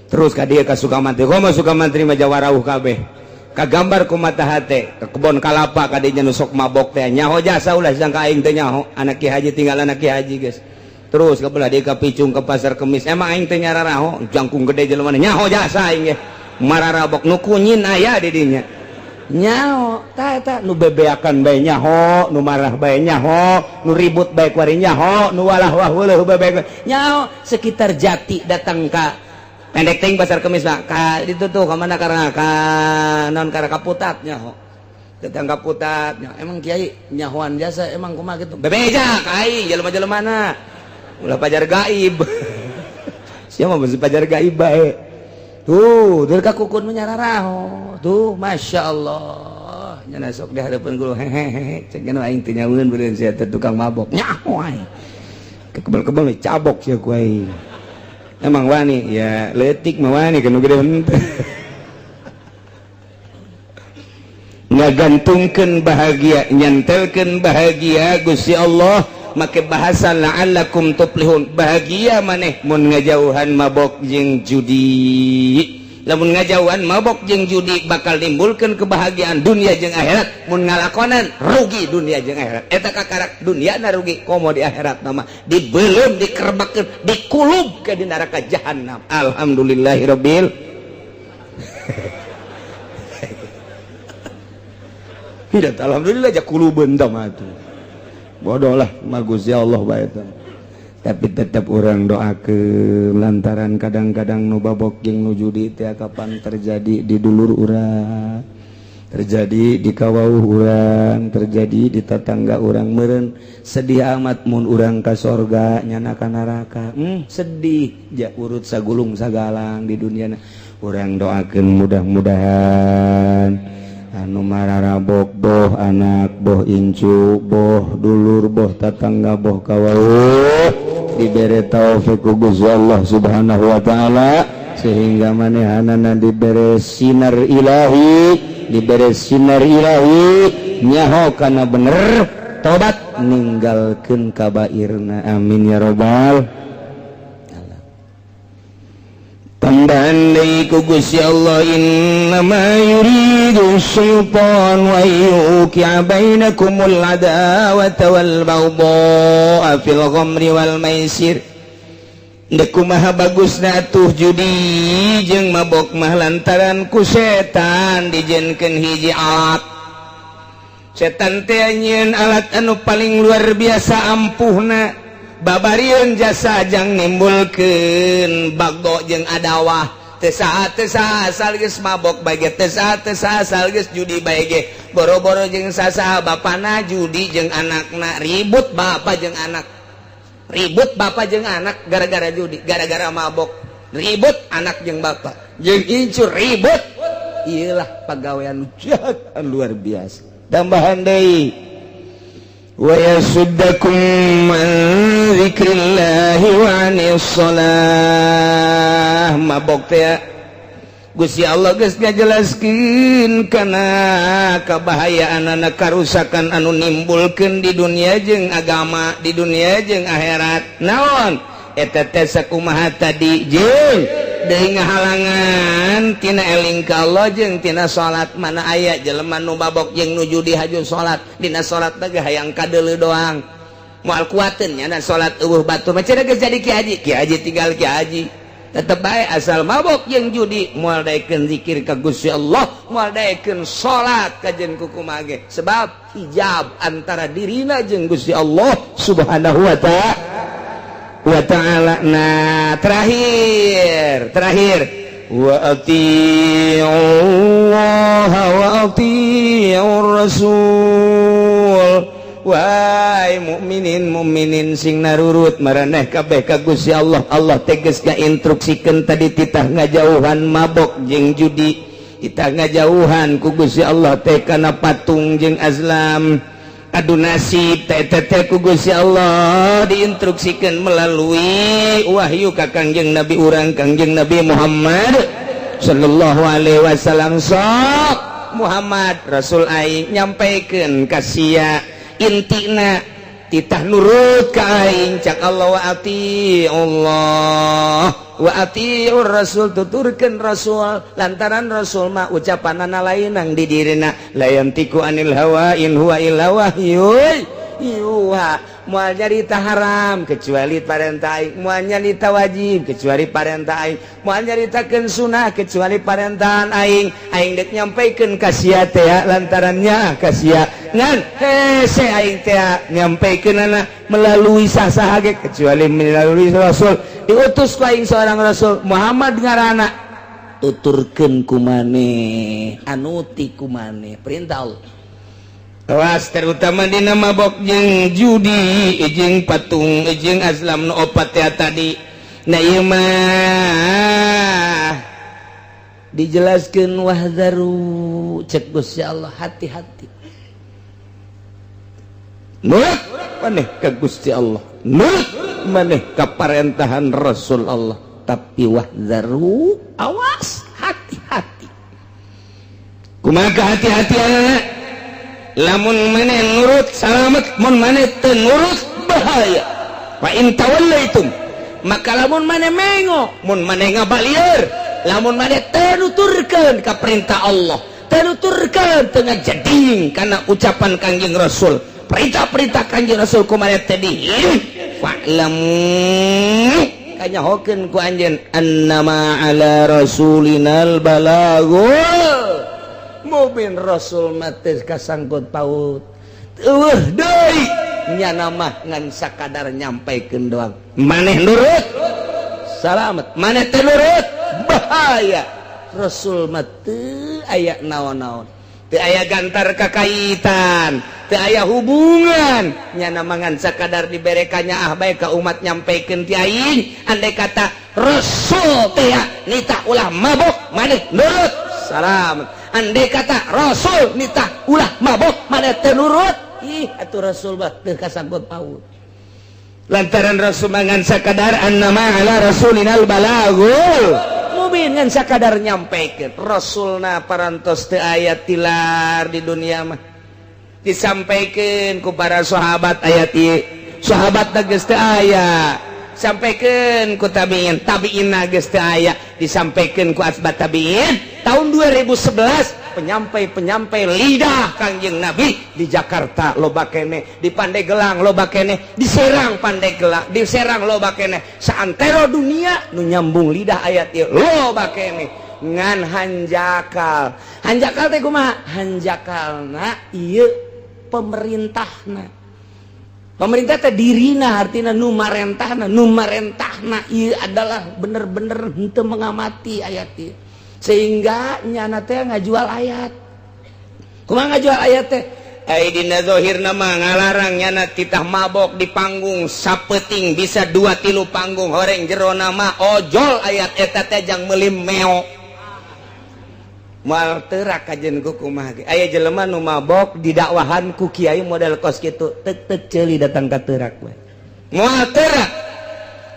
Terus ka dieu ka Sukamantri komo Sukamantri mah jawarauh kabeh kagambar ku mata hate ke kebon kalapa kadinya nu sok mabok teh nyaho jasa ulah sangka aing teh nyaho anak ki haji tinggal anak ki haji geus. Terus ke belah deui ka Picung ke Pasar Kemis emang aing teh nyararaho jangkung gede jelema nyaho jasa aing ge mararabok nu kunyin aya di dinya nyaho ta eta nu bebeakan bae nyaho nu marah bae nyaho nu ribut bae kuari nyaho nu walah wah weuleuh bae nyaho sekitar Jati datang ka pendek ting Pasar Kemis mah ka itu tuh ka mana karena ka non karena Kaputat nyaho datang Kaputat nyaho emang kiai nyahoan jasa emang kumaha gitu bebeja ka aing jelema-jelemana ulah pajar gaib sia mah beusi pajar gaib bae tuh dari ka kukun mah nyararaho tuh masya Allah nya sok di hadapan guru hehehe cek geuna aing teh nyaweun beureun sia teh tukang mabok nyaho aing kebel-kebel cabok sia ku aing. Emang wani ya letik mah wani kanu gede henteu. Ngagantungkeun bahagia nyantelkeun bahagia Gusti Allah make bahasa la'allakum tuflihun bahagia maneh mun ngajauhan mabok jeung judi. Lamun ngajauhan mabok jeung judi bakal nimbulkeun kebahagiaan dunia jeung akhirat, mun ngalakonan rugi dunia jeung akhirat. Eta kakarak dunia na rugi komo di akhirat mah dibeuleum dikerebakeun dikulub ke di neraka jahanam. Alhamdulillahirabbil tidak alhamdulillah ja kulubeun tah mah atuh. Bodoh lah mah Gusti Allah bae teh. Tapi tetap orang doakeun lantaran kadang-kadang nu babok jeung nu judi teh kapan terjadi di dulur urang, terjadi di kawauh urang, terjadi di tetangga urang meureun sedih amat mun urang ka sorga nyana ka neraka. Sedih ja urut sagulung sagalang di dunia. Urang doakeun mudah-mudahan anu mararabok boh anak boh incu boh dulur boh tetangga boh kawauh dibere taufik ku Gusti Allah Subhanahu wa taala sehingga manehanana dibere sinar ilahi, dibere sinar ilahi nyaho kana bener tobat ninggalkeun kabairna. Amin ya robbal alamin. Tambahan deui ku Gusti Allah, innama yuridu syaitan wa yuqi'a bainakumul adawata wal baghdha fil khamri wal maisir. Dek kumaha bagusna atuh judi jeung mabok mah? Lantaran ku setan dijieunkeun hiji alat. Setan teh nyieun alat anu paling luar biasa ampuhna, babarieun jasa jang nimbulkeun bagdo jeung adawah. Teu saha teu saha, asal geus mabok bae ge, teu saha teu saha, asal geus judi bae ge. Boro-boro jeung sasaha, bapana judi jeung anakna ribut, bapak jeung anak ribut, bapak jeung anak gara-gara judi, gara-gara mabok ribut, anak jeung bapak jeung incu ribut. Iyalah, pagawean jahat luar biasa. Tambahan deui, wa yasuddakum an dzikrillahi wa anis shalah. Mabok teh Gusti Allah geus ngajelaskeun kana kabahayaan anak, karusakan anu nimbulkeun di dunia jeung agama, di dunia jeung akhirat. Naon eta teh? Sakumaha tadi, jeung deui ngahalangan tina eling ka Allah jeung tina salat. Mana aya jelema nu mabok jeung nu judi haju salat? Dina salat teh hayang kadeuleu doang, moal kuateun nya salat. Euweuh batur mah cenah geus jadi ki haji, ki haji tinggal ki haji, tetep bae asal mabok jeung judi moal daekeun zikir ka Gusti Allah, moal daekeun salat kajen kukumaha ge, sebab hijab antara dirina jeung Gusti Allah Subhanahu wa Ta'ala wa ta'ala. Nah, terakhir terakhir, wa Allah wa ati'ur rasul. Wahai mukminin mukminin, sing narurut maraneh kabeh ka Gusti Allah. Allah tegas ngainstruksikeun tadi, titah ngajauhan mabok jeung judi, titah ngajauhan ku Gusti Allah teh kana patung jeung azlam, adu nasib teh teh. Ku Gusti Allah diinstruksikan melalui wahyu ka Kangjeng Nabi urang, Kangjeng Nabi Muhammad sallallahu alaihi wasallam. Sok Muhammad, Rasul aing nyampaikan ka sia, intina titah nurut ka aing. Cak Allah, wa ati Allah wa atiur rasul, tuturkeun rasul, lantaran rasul mah ucapanana lain nang di dirina, la yantiqu anil hawa in huwa illa wahyun yuha. Moal nyarita haram kecuali parentah aing, moal nyarita wajib kecuali parentah aing, moal nyaritakeun sunah kecuali parentahan aing. Aing dek nyampaikeun ka sia teh lantarannya ka sia ngan hese aing teh nyampaikeunana melalui sah-sah ge kecuali melalui rasul. Diutus ku aing seorang rasul, Muhammad ngaranna, tuturkeun ku maneh, anuti ku maneh perintah Allah. Awas, terutama dina mabok jeung judi jeung patung jeung azlam nu opat ya tadi. Nah, ieu mah dijelaskeun, wahzaru, cek Gusti Allah, hati-hati. Nurut maneh ka Gusti Allah, nurut maneh ka parentahan Rasul Allah, tapi wahzaru, awas, hati-hati. Kumaha hati-hati anak? Lamun maneh nurut, salamet. Mun maneh teu nurut, bahaya. Fa in tawallaitum, maka lamun maneh mengo, mun maneh ngabalieur, lamun maneh teu nuturkeun ka perintah Allah, teu nuturkeun, teu ngajeding kana ucapan Kangjeng Rasul, perintah-perintah Kangjeng Rasul ku maneh teh di, fa'lamu, kanyahokeun ku anjeun, annama ala rasulinal balagul mubin. Rasul mah teu kasangkut paut, euweuh deui, nyana mah ngan sakadar nyampaikeun doang. Maneh nurut, salamet. Maneh teu nurut, bahaya. Rasul mah teu aya naon-naon, teu aya gantar kakaitan, teu aya hubungan, nyana mah ngan sakadar diberekannya ah bae ka umat, nyampaikeun ti aing. Andai kata Rasul teh nitah ulah mabok, maneh nurut, salamet. Andai kata Rasul nitah ulah mabok, maneh teu nurut, ih atuh Rasul mah teu kasangkut paut, lantaran Rasul ngan sakadar annama ala rasulinal balagul mubin, ngan sakadar nyampaikeun. Rasulna parantos teu aya tilar di dunia mah. Disampaikan ku para sahabat ayat ieu, sahabat geus teu aya. Sampaikan ku tabiin, tabiin geus teu aya, disampaikan ku atba tabiin. Tahun 2011 penyampai-penyampai lidah Kangjeng Nabi di Jakarta loba kene, di Pandeglang loba kene, di Serang, Pandeglang, di Serang loba kene, saantero dunia nu nyambung lidah ayat ieu loba kene. Ngan hanjakal, hanjakal teh kumaha? Hanjakalna ieu pemerintahna, pemerintah teh dirina, artinya nu marentahna, nu marentahna ieu adalah bener-bener henteu mengamati ayat ieu, sehingga nyana teh ngajual ayat. Kumaha ngajual ayat teh? Ai dina zahirna mah ngalarang nyana titah mabok di panggung sapeting bisa dua tilu panggung, horeng jerona mah ojol ayat eta teh jang meuli meo. Moal terak kajen ku kumaha ge. Aya jelema nu mabok didakwahan ku kiai model kos kitu, tek tek ceuli datang ka terak we. Moal terak.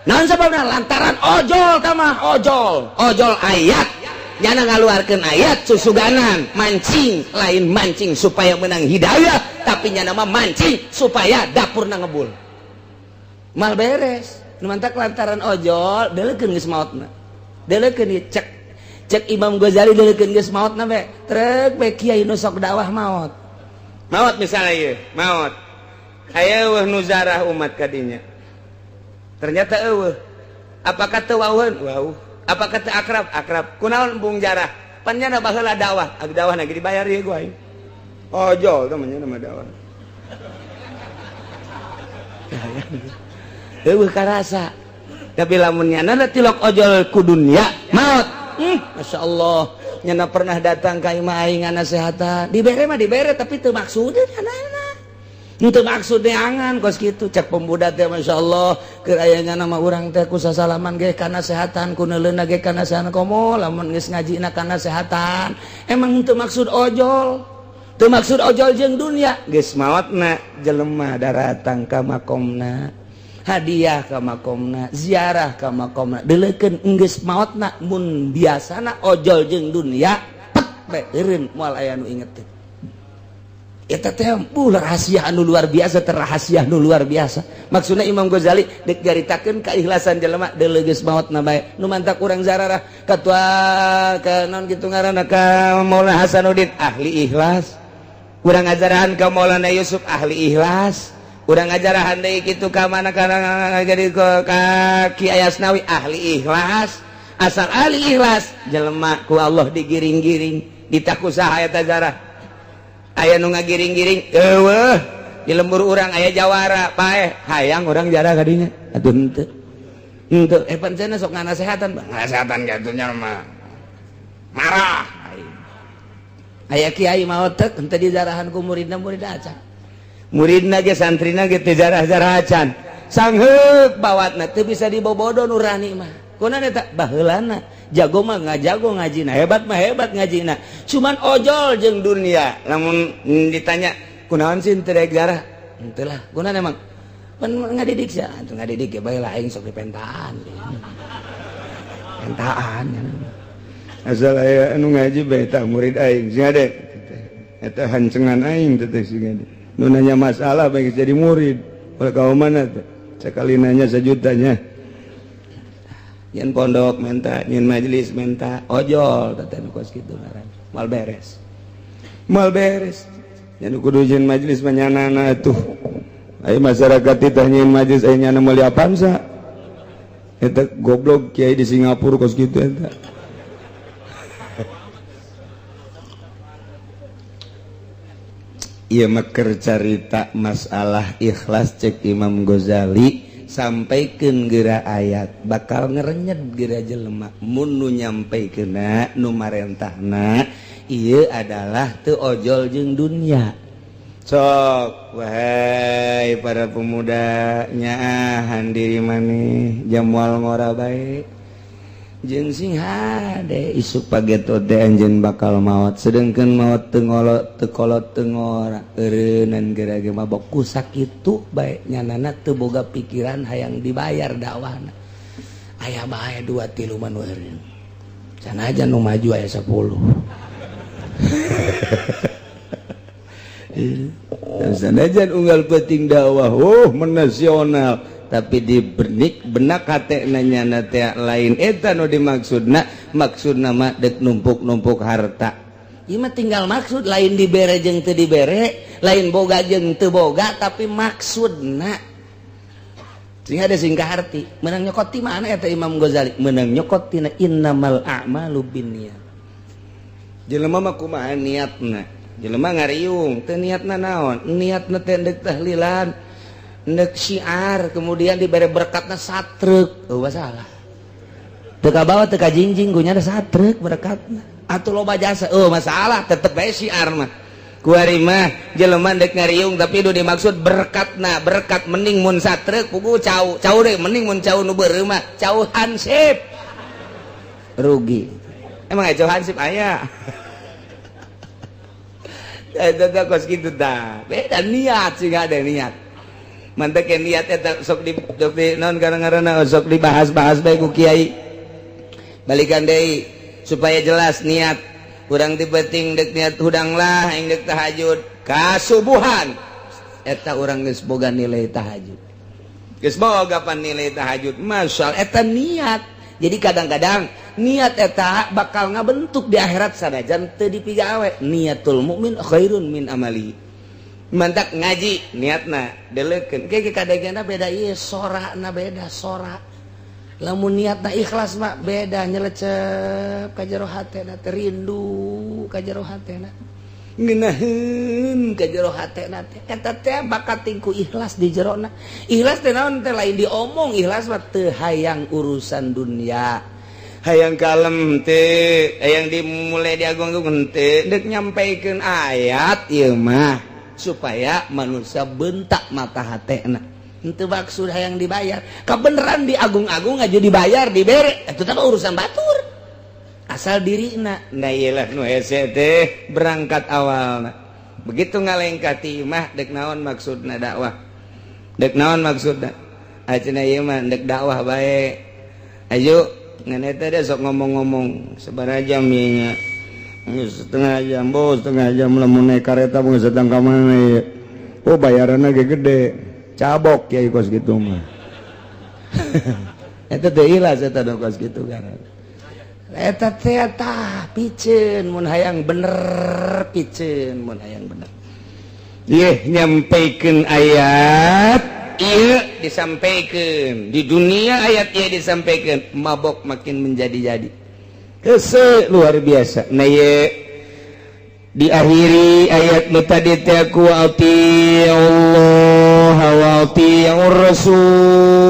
Naon sababna? Lantaran ojol tamah ojol, ojol ayat. Nyana ngaluarkeun ayat susuganan, mancing, lain mancing supaya menang hidayah, tapi nyana mah mancing supaya dapurna ngebul. Mal beres. Nu mantak lantaran ojol, deulekeun geus maotna. Deulekeun ieu cek cek Imam Ghazali, deulekeun geus maotna be. Trek be kiai nu sok dakwah maot. Maot misalnya ieu, maot. Aya eueuh nu zarah umat kadinya. Ternyata eueuh. Apakah teu wauheun? Wauh. Apakah teu akrab? Akrab. Kunaon embung jarah? Pan nyana baheula dakwah. Atuh dakwah lagi dibayar ieu gua aing. Ojol teh mah nyana mah dakwah. Eueuh karasa. Tapi lamun nyana tilok ojol ku dunia, maot. Masya Allah, nyana pernah datang ka imah aing ngasehatan, dibere mah dibere, tapi teu maksudnya nyana teu maksud neangan kos kitu. Cek pemuda teh, Masya Allah, keur aya nyana mah urang teh ku sasalaman ge kana sehatan, ku neuleuna ge kana sehatan, komo lamun geus ngajina kana sehatan. Emang teu maksud ojol, teu maksud ojol jeung dunia. Geus maotna jelema daratang ka makomna, hadiah ka makomna, ziarah ka makomna, deulekeun enggeus maotna. Mun biasana ojol jeung dunia, pek bae eureun, moal aya nu inget teh. Eta teh rahasia anu luar biasa, terrahasia nu luar biasa. Maksudna Imam Ghazali dek nyaritakeun keikhlasan jelema, deuleu geus maotna bae. Nu mantak urang zararah katua ka naon kitu ngaranna, ka Maulana Hasanuddin, ahli ikhlas. Urang ngajarahan ka Maulana Yusuf, ahli ikhlas. Urang ngajarahan deui kitu ka mana kana jadi ka Ki Ayasnawi, ahli ikhlas. Asal ahli ikhlas jelema ku Allah digiring-giring, ditaku saha eta zarah? Aya nu ngagiring-giring eueuh. Di lembur urang aya jawara paeh, hayang urang jarah kadinya? Atuh henteu, henteu. Eh, pancena sok nganasehatan, ngasehatan gatunya mah marah. Aya kiai maot tek henteu dijarahan ku muridna, murid acan, muridna ge, santrina ge teu jarah-jarah acan. Sangheuk bawatna, teu bisa dibobodo nurani mah. Kunaon eta? Baheulana jago mah ngajago ngajina, hebat mah hebat ngajina, cuman ojol jeung dunia. Lamun ditanya kunaon sih teu daek jarah, henteu lah. Kunaon emang? Pan ngadidik sia atuh, ngadidik ge bae lah, aing sok dipentaan pentaan. Asal aya anu ngaji bae, tah murid aing sing ade eta, hancengan aing teh sing ade nu nanya masalah bae jadi murid. Kalau kau mana teh sekali nanya sejutanya. Nyen pondok menta, nyen majelis menta, ojol teh nu kos kitu ngaran. Moal beres, moal beres. Nya kudu nyen majelis mah nyanana tuh. Aya masyarakat titah nyen majelis, aya nyana meuli Avanza eta. Goblok kiai di Singapura kos kitu eta. Ieu mah keur carita masalah ikhlas. Cek Imam Ghazali, sampaikan geura ayat bakal ngerenyet geura jelema mun nu nyampaikeunna, nu marentahna ieu adalah teu ojol jeung dunia. Sok wahai para pemuda, nyaahan diri maneh jamual ngora bae jeung sing hade. Isuk pageto teh anjeun bakal maot, sedengkeun maot teu ngolot, teu kolot, teu ngora, eureunnan geura ge mabok. Ku sakitu bae nyanana teu boga pikiran hayang dibayar dakwahna. Aya bae dua tilu mah nu eureun, sanajan nu maju aya 10. Sanajan unggal penting dakwah, oh, menasional. Tapi di benik benak hate nanya teh lain eta nu dimaksudna. Maksudna mah dek numpuk-numpuk harta. Ieu mah tinggal maksud, lain dibere jeung teu dibere, lain boga jeung teu boga, tapi maksudna. Sehingga ada singkah arti menang nyokot ti mana eta? Imam Ghazali menang nyokot tina innamal a'malu binniyat. Jelema mah kumaha niatna? Jelema ngariung teu niatna naon? Niatna teh deuk tahlilan, ndek syiar, kemudian diberi berkatna satruk, oh masalah teu kabawa, teu kajingjing gunya ada satruk berkatna atau loba jasa, oh masalah, tetep bae syiar mah. Kuari mah jelema ndek ngariung tapi itu dimaksud berkatna berkat, mending mun satruk pugu cau cau deh, mending mun cau nu beureum mah cau hansip rugi. Emang cau hansip aya? Eta teh kos kitu tah, beda niat sih, ada niat. Mantak niat eta sok di naon kadang-kadang sok dibahas-bahas bae ku kiai. Balikan deui supaya jelas niat. Kurang ti penting dek niat hudang lah aing dek tahajud kasubuhan, eta urang geus boga nilai tahajud, geus boga pan nilai tahajud masal eta niat. Jadi kadang-kadang niat eta bakal ngabentuk di akhirat sanajan teu dipigawe. Niatul mukmin khairun min amali. Mantak ngaji niatna deleukeun ke kadangna beda ieu, sorana beda sora. Lamun niatna ikhlas mah beda, nyelecep ka jero hatena teh, rindu ka jero hatena, ngeunaheun ka jero hatena teh. Eta teh bakat tingku ikhlas di jerona. Ikhlas teh naon teh? Lain diomong, ikhlas mah teu hayang urusan dunia, hayang kalem teh, hayang dimulai diagung-agung teh, dek nyampaikeun ayat ieu mah supaya manusia bentak mata hatena. Itu maksud hayang dibayar. Kebenaran diagung-agung aja dibayar, dibere, itu tak urusan batur, asal dirina. Nah, iyalah nu hese teh berangkat awal begitu ngalengkah ti imah, dek naon maksudna dakwah, dek naon maksudna? Acenah ieu mah dek dakwah bae. Ayo ngan eta teh sok ngomong-ngomong sabaraha jam ieu nya? Setengah jam, bos, setengah jam. Lamun naik kareta mau sedang ka mana ya? Oh, bayaranna ge gede, cabok kiai kos gitu mah. Eta teh ikhlas, eta nu kos kitu kan. Eta teh tah piceun mun hayang bener, piceun mun hayang bener. Yeh, nyampaikan ayat ieu disampaikan di dunia, ayat ieu disampaikan, mabok makin menjadi-jadi. Hese luar biasa. Nah, ye diakhiri ayat nu tadi teh ku Allah wa atiur rasul,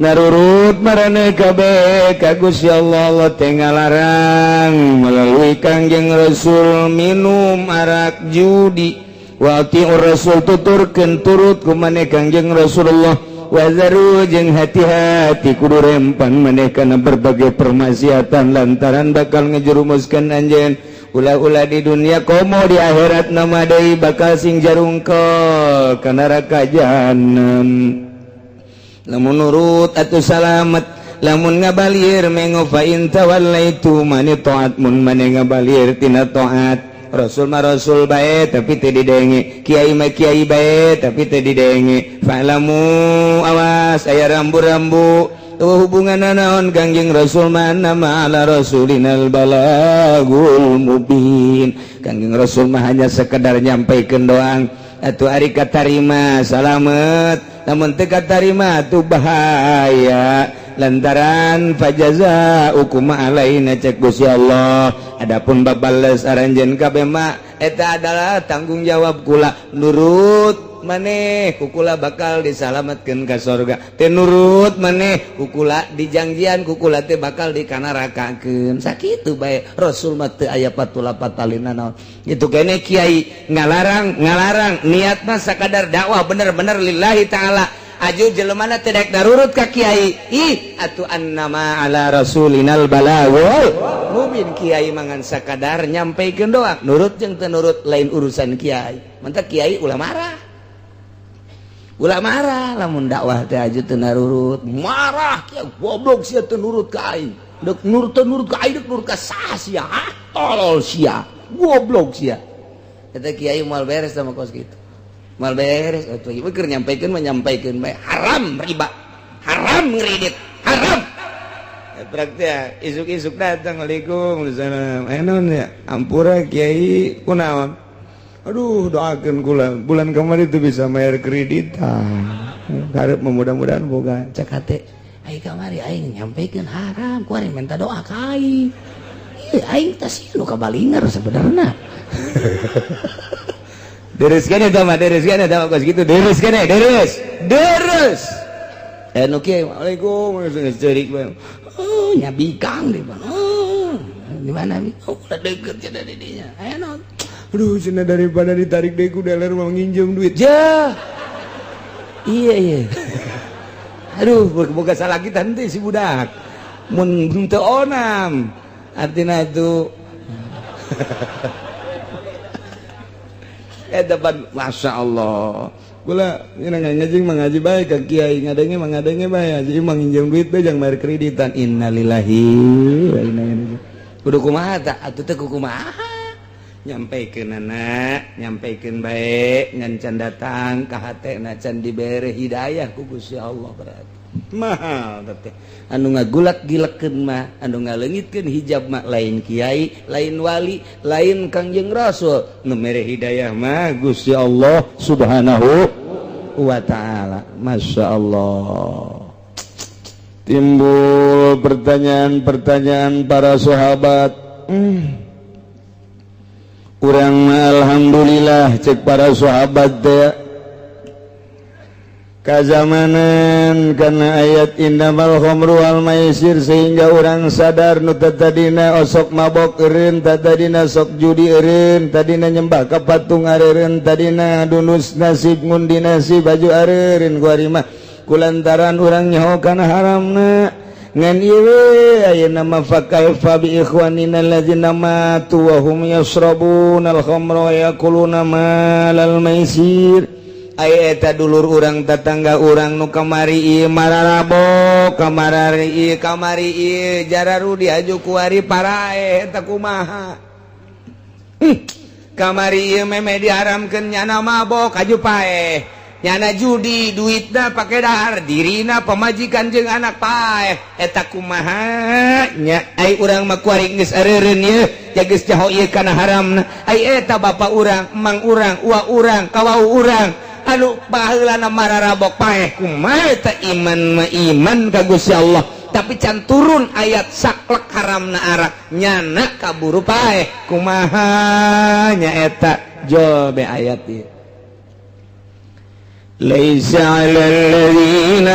narurut marane kabeh ka Gusti Allah. Allah teh ngalarang melalui Kangjeng Rasul minum arak, judi. Wa atiur rasul, tuturkeun turut ku maneh Kangjeng Rasulullah. Wazaru, jeung hati-hati, kudu rempan maneh kana berbagai permaksiatan lantaran bakal ngejerumuskan anjeun ulah-ulah di dunia komo di akhirat nama deui bakal sing jarungkol ka neraka jahanam. Lamun nurut atuh salamet, lamun ngabalir mengo. Fa in tawallaitu mani taat, mun mane ngabalir tina taat Rasul mah Rasul bae tapi teu didenge, kiai mah kiai bae tapi teu didenge, fa'lamu, awas aya rambu-rambu. Tuh hubungan naon Kangjeng Rasul mah? Nama ala rasulinal balagul mubin. Kangjeng Rasul mah hanya sekedar nyampaikan doang. Atuh ari katarima salamet, namun teu katarima tuh bahaya lantaran fajaza hukum alaina cek Gusti Allah. Adapun babales aranjeun kabeh mah eta adalah tanggung jawab kula. Nurut maneh kukula bakal disalamatkeun ka sorga, teu nurut maneh kukula dijangjian kukula teh bakal dikanarakakeun. Sakitu bae, Rasul mah teu aya patula patalina naon. Itu kene kiai ngalarang ngalarang niat mah sakadar dakwah bener-bener lillahi ta'ala. Aju jelemana tidak darurut ka kiai, ih atuh annama ala rasulinal balagul mubin. Kiai mangan sakadar nyampaikeun doang, nurut jeung teu nurut lain urusan kiai. Mantak kiai ulah marah, ulah marah lamun dakwah teh aju teu narurut. Marah kiai, goblok sia, teu nurut ka aing. Dek nurut teu nurut ka aing, dek nurut ka saha sia? Ah, tolol sia, goblok sia. Eta kiai moal beres sama kos kitu. Mal beres atuh ieu keur nyampaikeun mah nyampaikeun bae haram riba, haram ngredit, haram. Praktik ya, isuk-isuk datang, "Assalamualaikum." "Salam." "Enon ya, ampura Kiai." "Kunaon?" "Aduh, doakan kula, bulan kemarin itu bisa bayar kreditan, karep mudah-mudahan boga." Cek hate aing kamari aing nyampaikeun haram, kuari minta doa ka aing. Ieu aing teh sih nu kabalinger sebenarnya. Deres kan eta mah, deres kan eta mah, kos gitu deres kan, deres deres. Eh, nu kieu, "Waalaikum," geus ceurik bae. Oh, nya bikang di mana? Oh, di mana? Oh, udah deket cenah di dinya. Aya naon? "Aduh," cenah, "daripada ditarik deui ku dealer, mau nginjem duit." Ja. Iya iya. Aduh, boga salah kita henteu si budak. Mun henteu onam. Artina itu eta pan Masya Allah. Kula nya ngaji mah ngaji bae ka kiai, ngadenge mah ngadenge bae, haji mah nginjem duit bae jang bayar kreditan. Innalillahi wa inna ilaihi raji'un. Kudu kumaha tah? Atuh teh kumaha? Nyampaikeun anak, nyampaikeun bae ngan can datang ka hatena, can dibere hidayah ku Gusti Allah berarti. Mahal teh anu ngagulak gilekeun mah, anu ngaleungitkeun hijab mah lain kiai, lain wali, lain Kangjeng Rasul. Nu mere hidayah mah Gusti Allah Subhanahu wa taala. Masya Allah. Timbul pertanyaan-pertanyaan para sahabat. Urang alhamdulillah, cek para sahabat teh, kazamanan karena ayat innamal khamru wal maisir, sehingga orang sadar nu tadina osok mabok eureun, tadina sok judi eureun, tadina nyembah ka patung areureun, tadina dunus nasib, ngundi nasib baju areureun kuari mah kulantaran urang nyaho kana haramna. Ngan ieu ayeuna mah fakaifa bi ikhwanina alladzina matu wa hum yashrabuna al-khamra wa yakuluna malal maisir. Aya eta dulur urang, tetangga urang nu kamari ieu mararabok, kamari ieu, kamari ieu jararudi aju kuari paraeh, eta kumaha? Kamari ieu meme diharamkeun, nyana mabok aju paeh, nyana judi, duitna pake dahar, dirina, pamajikan jeung anak paeh, eta kumaha nya? Ai urang mah kuari geus areureun ieu ya, geus jaho ieu kana haramna. Ai eta bapak urang, emang urang, uwa urang, kawau urang anu baheulana mararabok paeh, kumaha eta? Iman mah iman ka Gusti Allah, tapi can turun ayat saklek haramna arak, nyana kaburu paeh, kumaha nya eta? Jobe ayat ieu. ليس على الذين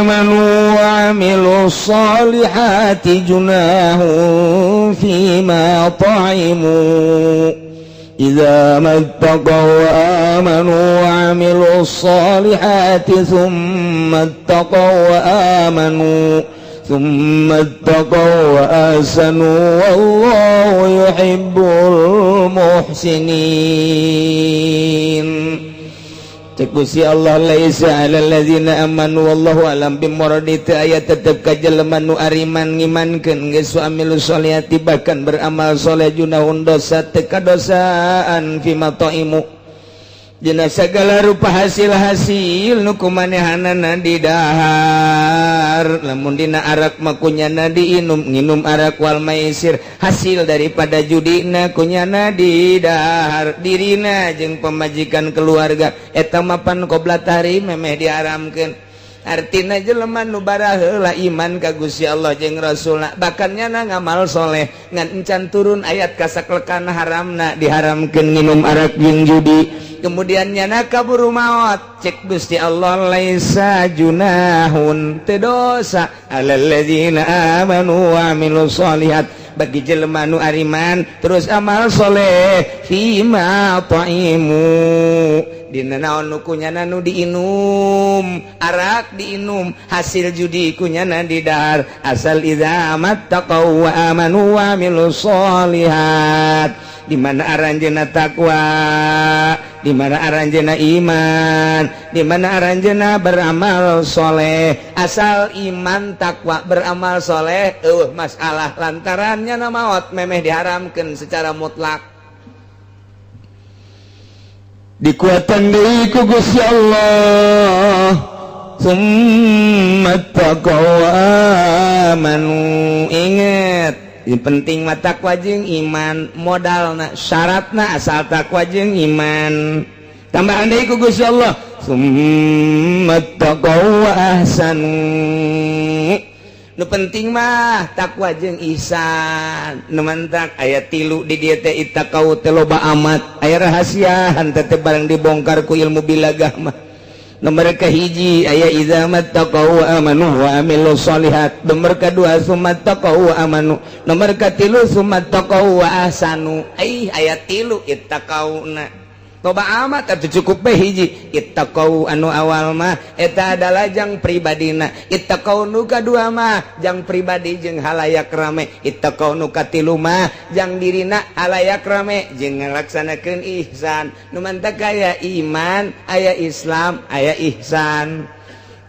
آمنوا وعملوا الصالحات جناح فيما طعموا إذا ما اتقوا وآمنوا وعملوا الصالحات ثم اتقوا وآمنوا ثم اتقوا وأحسنوا والله يحب المحسنين. Cek Gusti Allah, laisa 'alal ladzina amanu, wallahu alam bimuradi, teu aya tetep ka jelema nu ariman, ngimankeun geus, amilu sholihati, bahkan beramal soleh, junahun dosa, teu kadosaan, fima ta'imu, dina segala rupa hasil-hasil nu kumanehanana didahar. Lamun dina arak mah kunyana diinum, nginum arak, wal maisir, hasil daripada judina kunyana didahar, dirina jeung pemajikan, keluarga, eta mapan qobla tahrim, memeh diharamkeun. Artina jelema nu baraheula iman ka Gusti Allah jeung Rasulna, bahkan nyana ngamal soleh, ngan encan turun ayat kasaklekan haramna, diharamkeun nginum arak jeung judi, kemudian nyana kaburu maot, cek Gusti Allah, laisa junahun, teu dosa, alal ladzina amanu wa amilus solihat, bagi jelema nu ariman terus amal soleh, fima ta'imu, dina naon nu kunyana nu diinum, arak diinum, hasil judi kunyana didahar, asal idza mattaqau wa amanu wa amilus solihat, di mana aranjeuna takwa, di mana aranjeuna iman, di mana aranjeuna beramal soleh. Asal iman, takwa, beramal soleh, masalah lantarannya nama maot memeh diharamkan secara mutlak. Dikuatan deui ku Gusti Allah. Summa taqaw amanu. Inget, yang penting mah takwa jeung iman, modalna, syaratna asal takwa jeung iman. Tambahan deui ku Gusti Allah, summa taqaw wa ahsanu. Nu penting mah takwa jeung ihsan. Nu mantak aya tilu di dieu teh, ittaqau teh loba amat, aya rahasiaan teh barang dibongkar ku ilmu bilagah mah. Nomor kahiji aya idza mattaqau wa amanu wa amilus solihat. Nomor kadua summa taqau wa amanu. Nomor katilu summa taqau wa ahsanu. Ai aya tilu ittaqauna. Loba amat atuh, cukup bae hiji. Ittaqau anu awal mah eta adalah jang pribadina. Ittaqau nu kadua mah jang pribadi jeung halayak rame. Ittaqau nu katilu mah jang dirina, halayak rame, jeung ngalaksanakeun ihsan. Nu mantak aya iman, aya Islam, aya ihsan,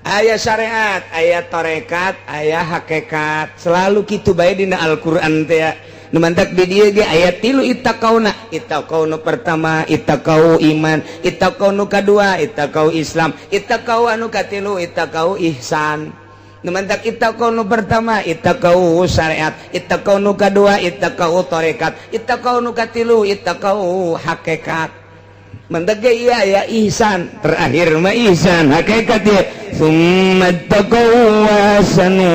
aya syariat, aya tarekat, aya hakikat. Selalu kitu bae dina Al-Qur'an teh. Nu mantak di dieu ge aya tilu ittaqauna. Ittaqau nu pertama ittaqau iman, ittaqau nu kadua ittaqau Islam, ittaqau anu katilu ittaqau ihsan. Nu mantak ittaqau nu pertama ittaqau syariat, ittaqau nu kadua ittaqau tarekat, ittaqau nu katilu ittaqau hakikat. Mantak ge ieu aya ihsan, terakhir mah ihsan hakikat ya. Summa taqau wa ahsanu.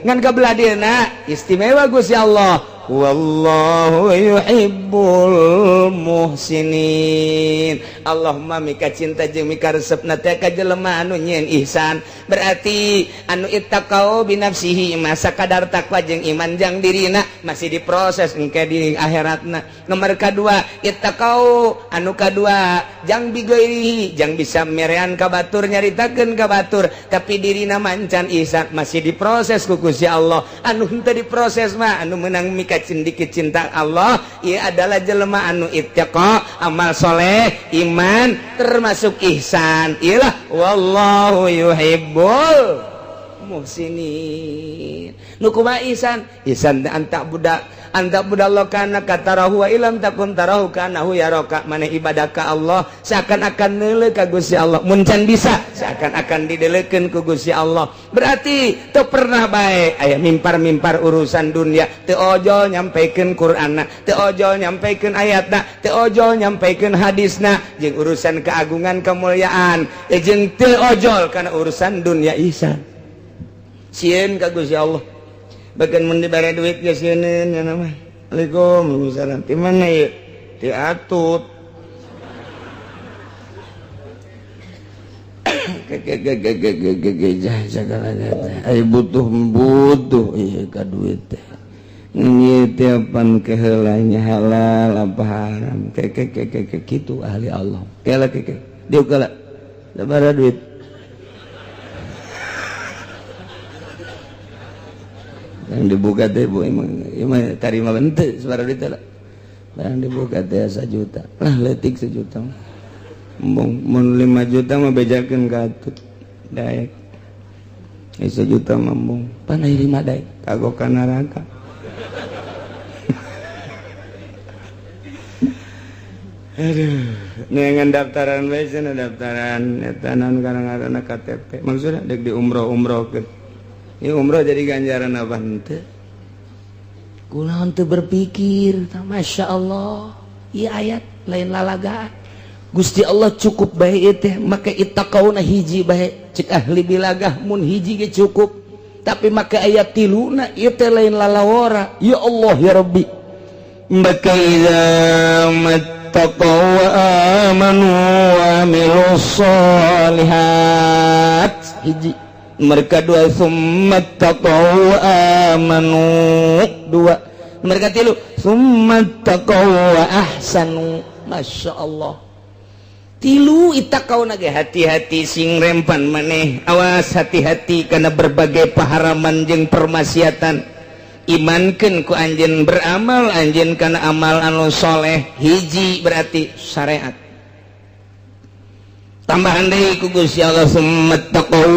Ngan kabelah dieuna istimewa Gusti Allah, wallahu yuhibbul muhsinin. Allahumma mika cinta jeung mika resepna teh ka jelema anu nyieun ihsan. Berarti anu ittaqau binafsihi masa kadar takwa jeung iman jang dirina, masih diproses engke di akhiratna. Nomor kadua ittaqau anu kadua jang bigoirihi, jang bisa merean ka batur, nyaritakeun ka batur, tapi dirina mancan ihsan, masih diproses ku Gusti Allah. Anu henteu diproses mah, anu menang mika cindiki cinta Allah ia adalah jelema anu ittaqa, amal soleh, iman, termasuk ihsan. Iyalah wallahu yuhibbul muhsinin. Nu kumaha ihsan? Ihsan anta budak anta budallah kana katarahu wa ilam takun tarahu kanahu yaraka. Mana ibadah ka Allah seakan-akan neuleuh ka Gusti Allah, mun can bisa seakan-akan dideleukeun ku Gusti Allah. Berarti teu pernah bae aya mimpar-mimpar urusan dunia, teu ojol nyampaikan Qur'anna, teu ojol nyampaikan ayatna, teu ojol nyampaikan hadisna, jeung urusan keagungan kemuliaan, jeung teu ojol kana urusan dunia. Ihsan sieun ka Gusti Allah, bahkan mun dibere duit ge sieun nya nama. Assalamualaikum. Waalaikumsalam. Di mana ieu? Di Atut. Butuh butuh ieu ka duit teh. Ieu teh pan keheulanya halal apa haram? Ke ke ke ke kitu ahli Allah. Kela ke ke. Dieu kala. Sabaraha duit? Yang dibuka teh bu emang emang tarima bente sabaraha duit lah. Barang dibuka teh 1 juta lah, letik 1 juta. Embung mun 5 juta mah bejakeun ka Atut daek. 1 juta mah embung pan aya 5 daek kagok ka neraka. Aduh, neangan daftaran bae cenah, daftaran eta naon ngaranna KTP. Maksudna dek di umroh-umrohkeun. Ini umroh jadi ganjaran apa henteu? Kunaon teu berpikir, Masya Allah, ieu ayat lain lalagaan. Gusti Allah cukup bae ieu teh, make ittaqauna hiji bae. Cek ahli bilagah mun hiji ge cukup. Tapi make ayat tiluna ieu teh lain lalawara. Ya Allah ya Rabbi. Maka idza mattaqaw wa amanu wa amilus solihat hiji. Mereka dua summa taqaw wa amanu dua. Mereka tilu summa taqaw wa ahsanu. Masya Allah. Tilu ittaqauna ge hati-hati sing rempan maneh, awas hati-hati karena berbagai paharaman jeung permaksiatan. Imankeun ku anjeun, beramal anjeun kana amal anu soleh. Hiji berarti syariat. Tambahan deui ku Gusti Allah summa taqaw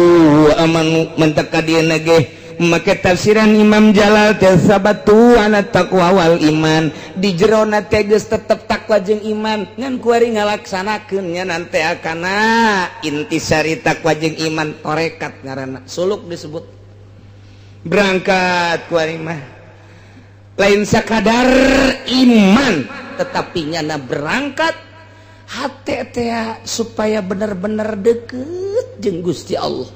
wa amanu, mentek ka dieuna ge Make tafsiran Imam Jalal teh sabatu ala taqwa wal iman. Di jerona teh geus tetep takwa jeung iman, ngan kuari ngalaksanakeun nya nanti akana intisari takwa jeung iman, torekat ngaranna, suluk disebut. Berangkat kuari mah lain sakadar iman, tetapi nyana berangkat hate teh supaya bener-bener deket jeung Gusti Allah.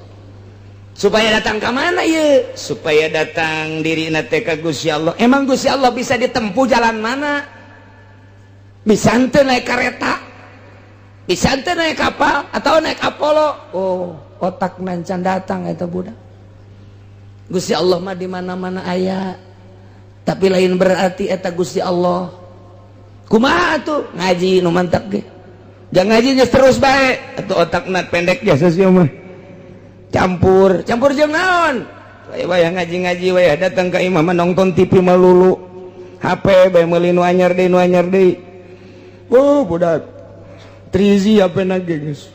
Supaya datang ke mana ya? Supaya datang diri teh ka Gusti Allah. Emang Gusti Allah bisa ditempuh jalan mana? Bisa henteu naik kereta? Bisa henteu naik kapal atau naik Apollo? Oh, otak nancan datang eta budak. Gusti Allah mah di mana-mana aya. Tapi lain berarti eta Gusti Allah. Kumaha tuh ngaji nu mantap ge. Jangan ngaji geus terus bae. Atuh otakna pendek biasa sih mah. Campur, campur jeung naon? Wayah ngaji-ngaji wayah datang ke imam nonton TV melulu. HP bae meuli nu anyar deui, nu anyar deui. Oh, budak. Trizi HP na ge geus.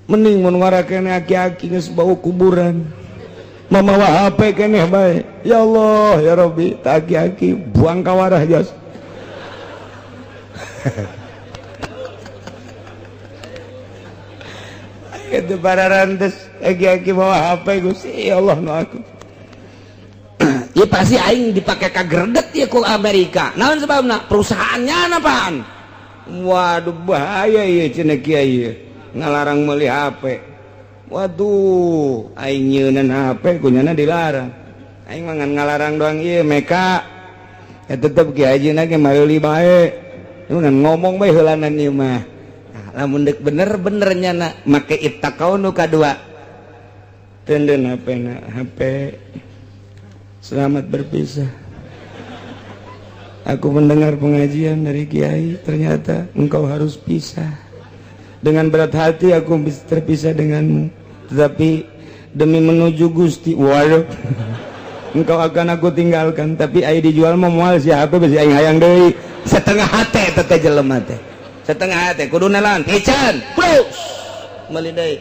Mending mun ngarakene aki-aki geus bau kuburan. Mamawa HP keneh bae. Ya Allah, ya Rabbi, tak aki-aki buang kawarah jas. Itu para rantes aki-aki bawa HP Gusti ya Allah nu aku. Ya pasti aing dipake kagreget ya ku Amerika. Naon sebabna? Perusahaannya apaan? Waduh bahaya ieu cenah kiai ieu. Ngalarang meuli HP. Waduh, aing nyeunan HP kunyana dilarang. Aing mah ngan ngalarang doang ieu meka. Ya tetep kiai haji ge meuli bae. Ngan ngomong bae heulanan ieu mah. Lamun dek bener-bener nyana make ittaqau nu kadua. Tenden HP na HP. Selamat berpisah. Aku mendengar pengajian dari kiai, ternyata engkau harus pisah. Dengan berat hati aku terpisah denganmu. Tetapi demi menuju Gusti, waduh. Engkau akan aku tinggalkan, tapi ai dijual mah moal si HP besi aing hayang deui. Setengah hate teh jelema teh. Setengah hate kudu nalan pican plus meuli deui.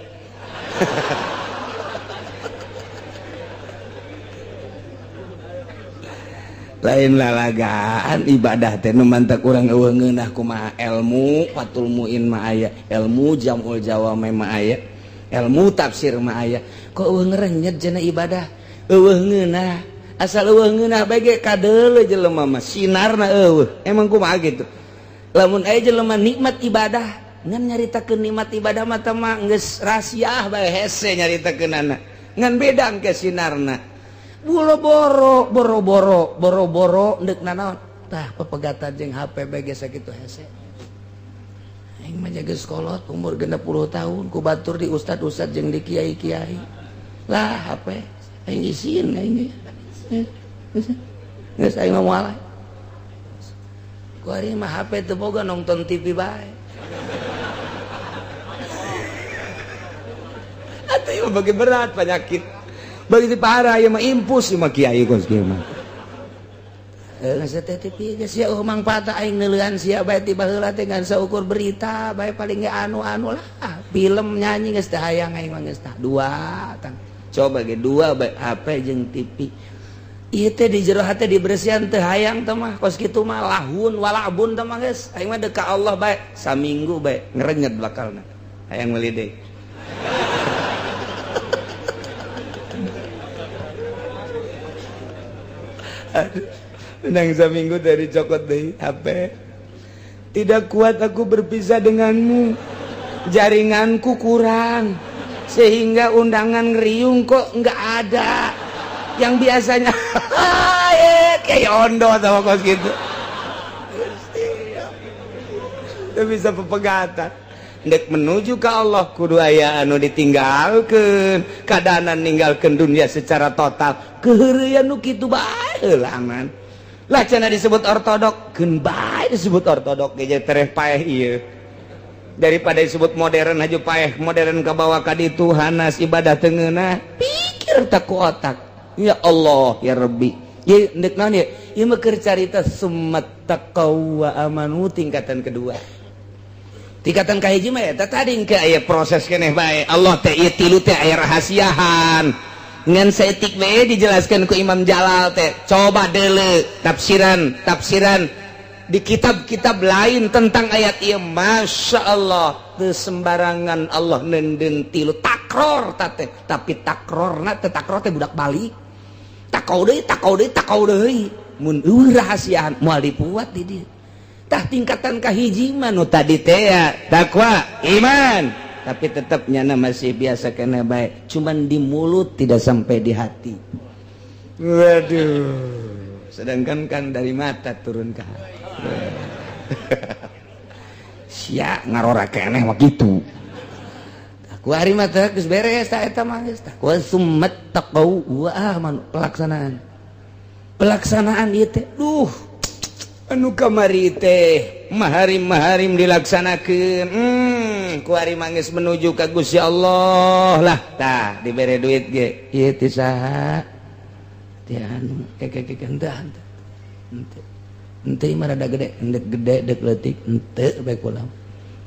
Lain lalagaan ibadah teh nu mantak urang eueuh ngeunah kumaha ilmu Fathul Muin mah aya, ilmu Jamul Jawami mah aya, ilmu tafsir mah aya. Kok eueuh ngerenyet cenah ibadah? Eueuh ngeunah. Asal eueuh ngeunah bae ge kadeuleu jelema mah sinarna eueuh. Emang kumaha gitu? Lamun aya jelema nikmat ibadah, ngan nyaritakeun nikmat ibadah mah teh mah geus rahasiah bae hese nyaritakeunana. Ngan beda engke sinarna. Boro-boro, boro-boro, boro-boro deuk nanaon. Tah pepegatan jeung HP bae ge sakitu hese. Aing mah geus kolot umur 60 tahun ku batur di ustad-ustad jeung di kiai-kiai. Lah HP aing isin aing. Geus aing mah moal. Kuari mah HP teu boga nonton TV bae. Atuh ieu bagi berat penyakit. Bagi parah ieu mah impus ieu mah kiai kos kieu mah. Geus teh TV geus sia eueuh mangfaat aing neuleuan sia bae ti baheula teh ngan saukur berita bae paling ge anu-anu lah. Film nyanyi geus teh hayang aing mah geus tah dua tang. Coba ge dua bae HP jeung TV. Ieu teh di jero hate dibersihan teu hayang teh mah kos kitu mah lahun walabun teh mah geus. Aing mah deuk ka Allah bae saminggu bae ngerenyet bakalna. Hayang meuli deui. Aduh, menang saminggu dari cokot deui HP. Tidak kuat aku berpisah denganmu. Jaringanku kurang sehingga undangan ngeriung kok nggak ada. Yang biasanya kayak ondo sama kos gitu. Itu bisa pepegatan. Ndek menuju ke Allah kudu aya anu ditinggalkeun, kadanan ninggalkeun dunia secara total. Keheureuyan nu kitu bae heulangan. Lah cenah disebut ortodok, keun bae disebut ortodok ge tereh paeh ieu. Daripada disebut modern aja paeh, modern kabawa ka ditu hanas ibadah teu ngeunah. Pikir tak ku otak. Ya Allah ya Rabbi. Ye ndek naon ye? Ieu mah keur carita summat taqaw wa amanu tingkatan kedua. Tingkatan kahiji mah eta tadi engke aya proses keneh bae. Allah teh ieu tilu teh aya rahasiahan. Ngan saeutik we dijelaskan ku Imam Jalal teh. Coba deuleu tafsiran tafsiran di kitab-kitab lain tentang ayat ieu, Masya Allah, teu sembarangan Allah neundeun tilu takror teh, tapi takrorna teh takror teh budak balik, takau deui, takau deui, takau deui. Mun eueuh rahasiaan moal dipuat di dieu. Tah, tingkatan kahiji mah nu tadi teh ya, takwa iman, tapi tetap nyana masih biasa kena baik, cuman di mulut, tidak sampai di hati. Waduh, sedangkan kan dari mata turun ke hati. Sia ngarora keneh mah kitu. Ku ari mah teh geus beres ta eta mah, geus tah. Summat taqau wa amanu, pelaksanaan pelaksanaan ieu teh. Duh, anu kamari teh maharim maharim dilaksanakeun, ku ari mah geus menuju ka Gusti Allah lah. Tah, dibere duit ge, ieu teh saha? Ti anu keke keke. Henteu, henteu, henteu, henteu mah rada gede, endek gede dek leutik, henteu bae kula.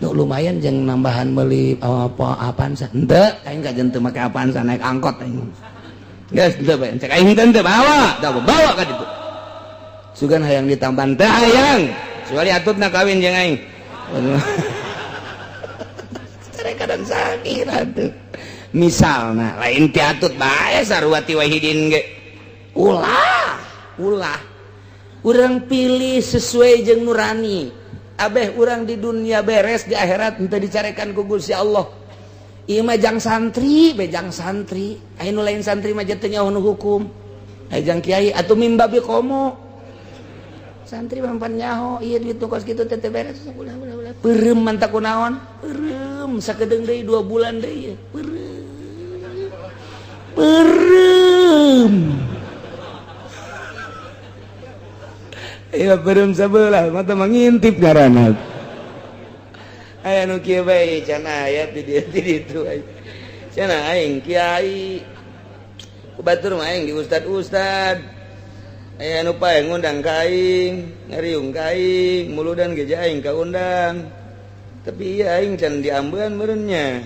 Nu lumayan jeung nambahan meuli apa apaan sa, henteu aing kajen teu make apaan sa, naik angkot aing. Geus, henteu bae cek aing, henteu, bawa bawa ka ditu. Sugan hayang ditambahan teh, hayang kecuali atutna kawin jeung aing. Kadang sakit atuh. Misalna lain ti atut bae, sarua ti wahidin ge. Ulah ulah urang pilih sesuai jeung nurani. Abeh urang di dunia beres, di akhirat henteu dicarekan ku Gusti Allah. Ieu mah jang santri, bejang santri. Aya nu lain santri mah teu nyaho nu hukum. Aya jang kiai atuh mimbabi komo. Santri mah pan nyaho ieu duit nu kos kitu teh beres, ulah ulah ulah. Peureum mantak kunaon? Peureum sakedeung deui, 2 bulan deui peureum. Peureum. Iya, peureum sabelah mata mangintip ngaranna. Aya nu kieu bae cenah, aya di dieu di ditu. Cenah aing kiai. Ku batur mah aing di ustad-ustad. Aya nu pae ngundang ka aing, ngariung ka aing, muludan ge aing kaundang. Tapi ieu aing can diambean meureun nya.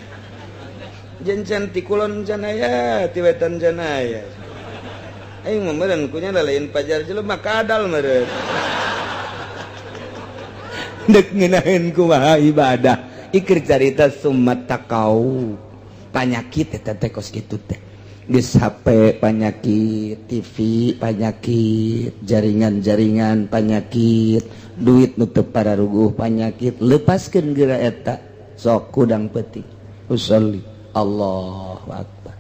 Jeung can ti kulon can aya, ti wetan can aya. Aing mah meureun kunya lain pajar jelema kadal meureun. Dek ngeunaheun kumaha ibadah. Ikir carita summat takau. Panyakit eta teh kos kitu teh. Geus HP panyakit, TV panyakit, jaringan-jaringan panyakit, duit nu teu pararuguh panyakit, lepaskeun geura eta. Sok kudang peuting. Usolli Allahu akbar.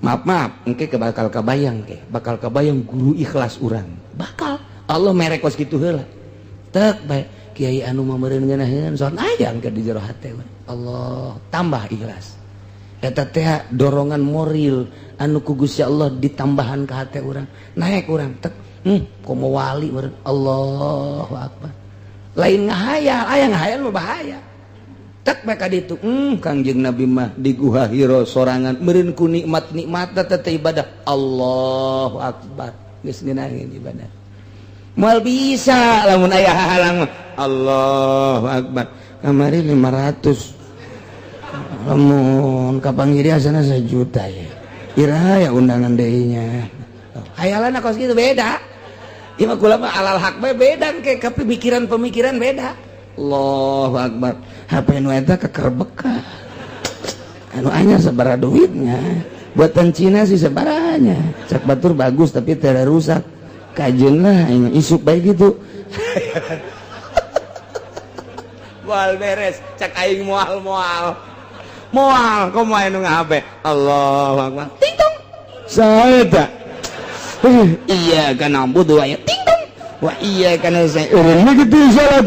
Maaf maaf, engke bakal kabayang, ke bakal kabayang guru ikhlas urang. Bakal Allah merek kos kitu heula. Tek bae kiai anu mah meureun ngeunaheun son aya engke di jero hate. Allah tambah ikhlas. Eta teh dorongan moral anu ku Gusti Allah ditambahan ka hate urang. Naik urang tek, komo wali meureun. Allahu akbar. Lain ngahayal, aya ngahayal mah bahaya. Tek bae ka ditu, Kangjeng Nabi mah di Guha Hiro sorangan meureun ku nikmat-nikmat teh ibadah. Allahu akbar. Geus ngeunaheun ibadah. Moal bisa lamun aya hahalang. Allahu akbar. Kamari 500. Lamun kapanggih asana 1 juta ya. Iraha ya undangan deui nya. Hayalan kos kitu beda. Ieu mah kula mah alal haq bae beda ke pemikiran-pemikiran beda. Allahu akbar. HP nu eta kekerbeka. Anu anyar sabaraha duitnya? Buatan Cina sih sabarahanya. Cak batur bagus tapi tidak rusak. Kajeun lah aing isuk bae gitu. Moal beres, cak aing moal moal. Moal komo aya nu ngahape. Allahu akbar. Ting tong. Saeta. Iya kan na'budu wa ting tong. Wa iya kan saya eureun gitu salat.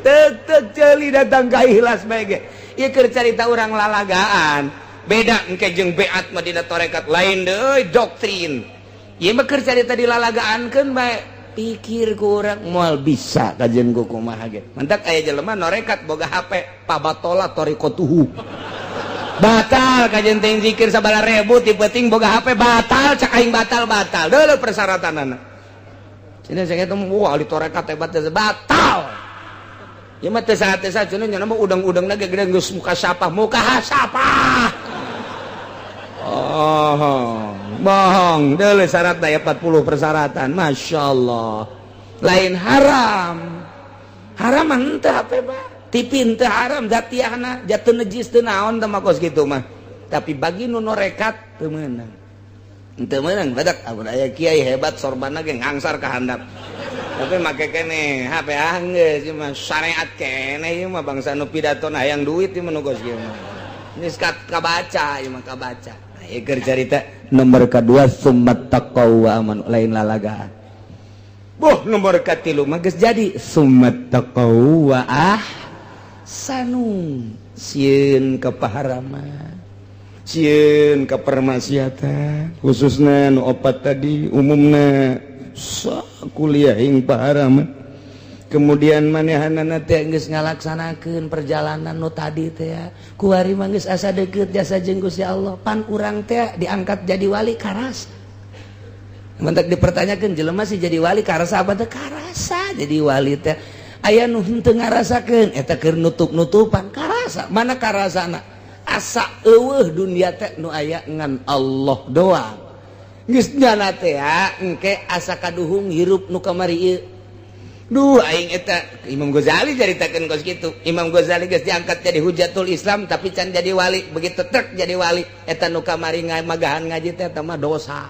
Tek ceuli datang ka ikhlas bae ge. Ieu keur carita urang lalagaan. Beda engke jeung beat mah dina tarekat lain deui doktrin. Ieu mah keur carita dilalagaankeun bae. Pikir ku urang moal bisa kajian ku kumaha ge. Mantak aya jelema norekat boga HP pabatola tariqatuhu. Batal kajian teh zikir sabala ribu ti peuting boga HP batal, cak aing batal batal. Deuleu persyaratanana. Sini saya ketemu, wah ahli tarekat hebat batal. Ieu mah teu saha teu saha cenah nya mah udang-udangna ge gede geus muka sapah, muka hasapah. Oh, bohong. Deuleu syaratna ya 40 persyaratan. Masya Allah. Lain haram. Haram mah henteu HP mah. TV henteu haram zatiahna, jatuh najis teu naon teh mah kos kitu mah. Tapi bagi nu norekat teu meunang. Henteu meunang badak amun aya kiai hebat sorbanna ge ngangsar ka handap. Tapi make keneh HP ah geus ieu mah syariat keneh ieu mah bangsa nu pidato hayang duit ieu mah nu kos kieu mah. Geus kabaca ieu mah kabaca. Nah, ieu keur carita nomor kedua summat taqaw wa amanu lain lalagaan. Boh nomor katilu mah geus jadi summat taqaw wa ahsanu sieun kepaharaman sieun kepermaksiatan khususna nu opat tadi umumna kuliah ing paharaman. Kemudian manehanana teh geus ngalaksanakeun perjalanan nu tadi teh kuari mah geus asa deukeut jasa jeung Gusti Allah pan urang teh diangkat jadi wali karas. Mentak dipertanyakeun jelema sih jadi wali karasa apa teh karasa jadi wali teh aya nu henteu ngarasakeun eta keur nutup-nutupan karasa mana karasana asa eueuh dunia teh nu aya ngan Allah doang. Geus nyana teh engke asa kaduhung hirup nu kamari ieu. Duh aing eta Imam Ghazali caritakeun kos kitu. Imam Ghazali geus diangkat jadi hujatul Islam tapi can jadi wali. Begitu trek jadi wali eta nu kamari magahan ngaji teh eta mah dosa.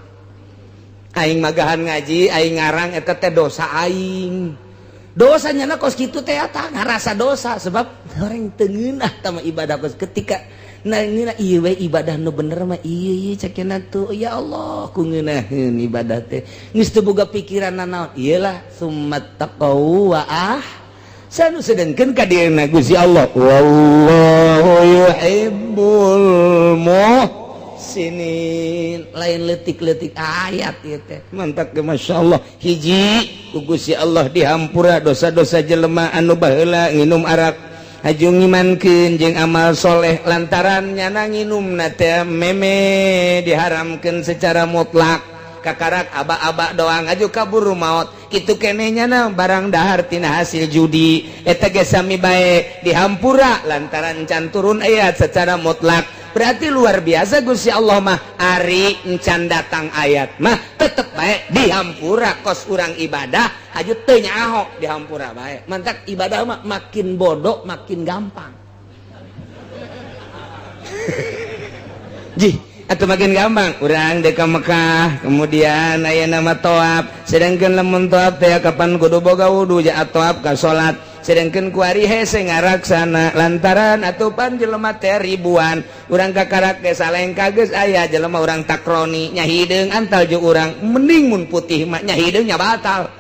Aing magahan ngaji, aing ngarang eta teh dosa aing. Dosa nyana kos kitu teh eta ngarasa dosa sebab orang teu ngeunah tah mah ibadah kos ketika nah ini ieu we ibadah nu bener mah ieu ieu cekena tuh ya Allah ku ngeunaheun ibadah teh geus teu boga pikiran nanaon ieu lah summat taqaw wa ahsanu sedengkeun ka dieuna Gusti Allah wallahu yuhibbul muhsinin lain leutik-leutik ayat ieu teh mantak ge masyaallah hiji ku Gusti Allah dihampura dosa-dosa jelema anu baheula nginum arak haju ngimankeun jeung amal soleh lantaran nyana nginumna teh meme diharamkeun secara mutlak kakarak aba-aba doang aju kaburu maut kitu keneh nyana barang dahar tina hasil judi eta ge sami bae dihampura lantaran can turun ayat secara mutlak. Berarti luar biasa Gusti Allah mah ari encan datang ayat mah tetep bae dihampura kos urang ibadah aju teu nyaho dihampura bae. Mantak ibadah mah makin bodoh makin gampang. Jih atau makin gampang urang dek ka Mekah kemudian aya nama toab sedangkan lamun toab teh kapan kudu boga wudu ja toab ka salat sedangkan kuari hese ngaraksana lantaran atupan jelema teh ribuan urang kakarak ge salengka geus aya jelema urang takroni nya hideung antal jeung urang mending mun putih mah nya hideung nya batal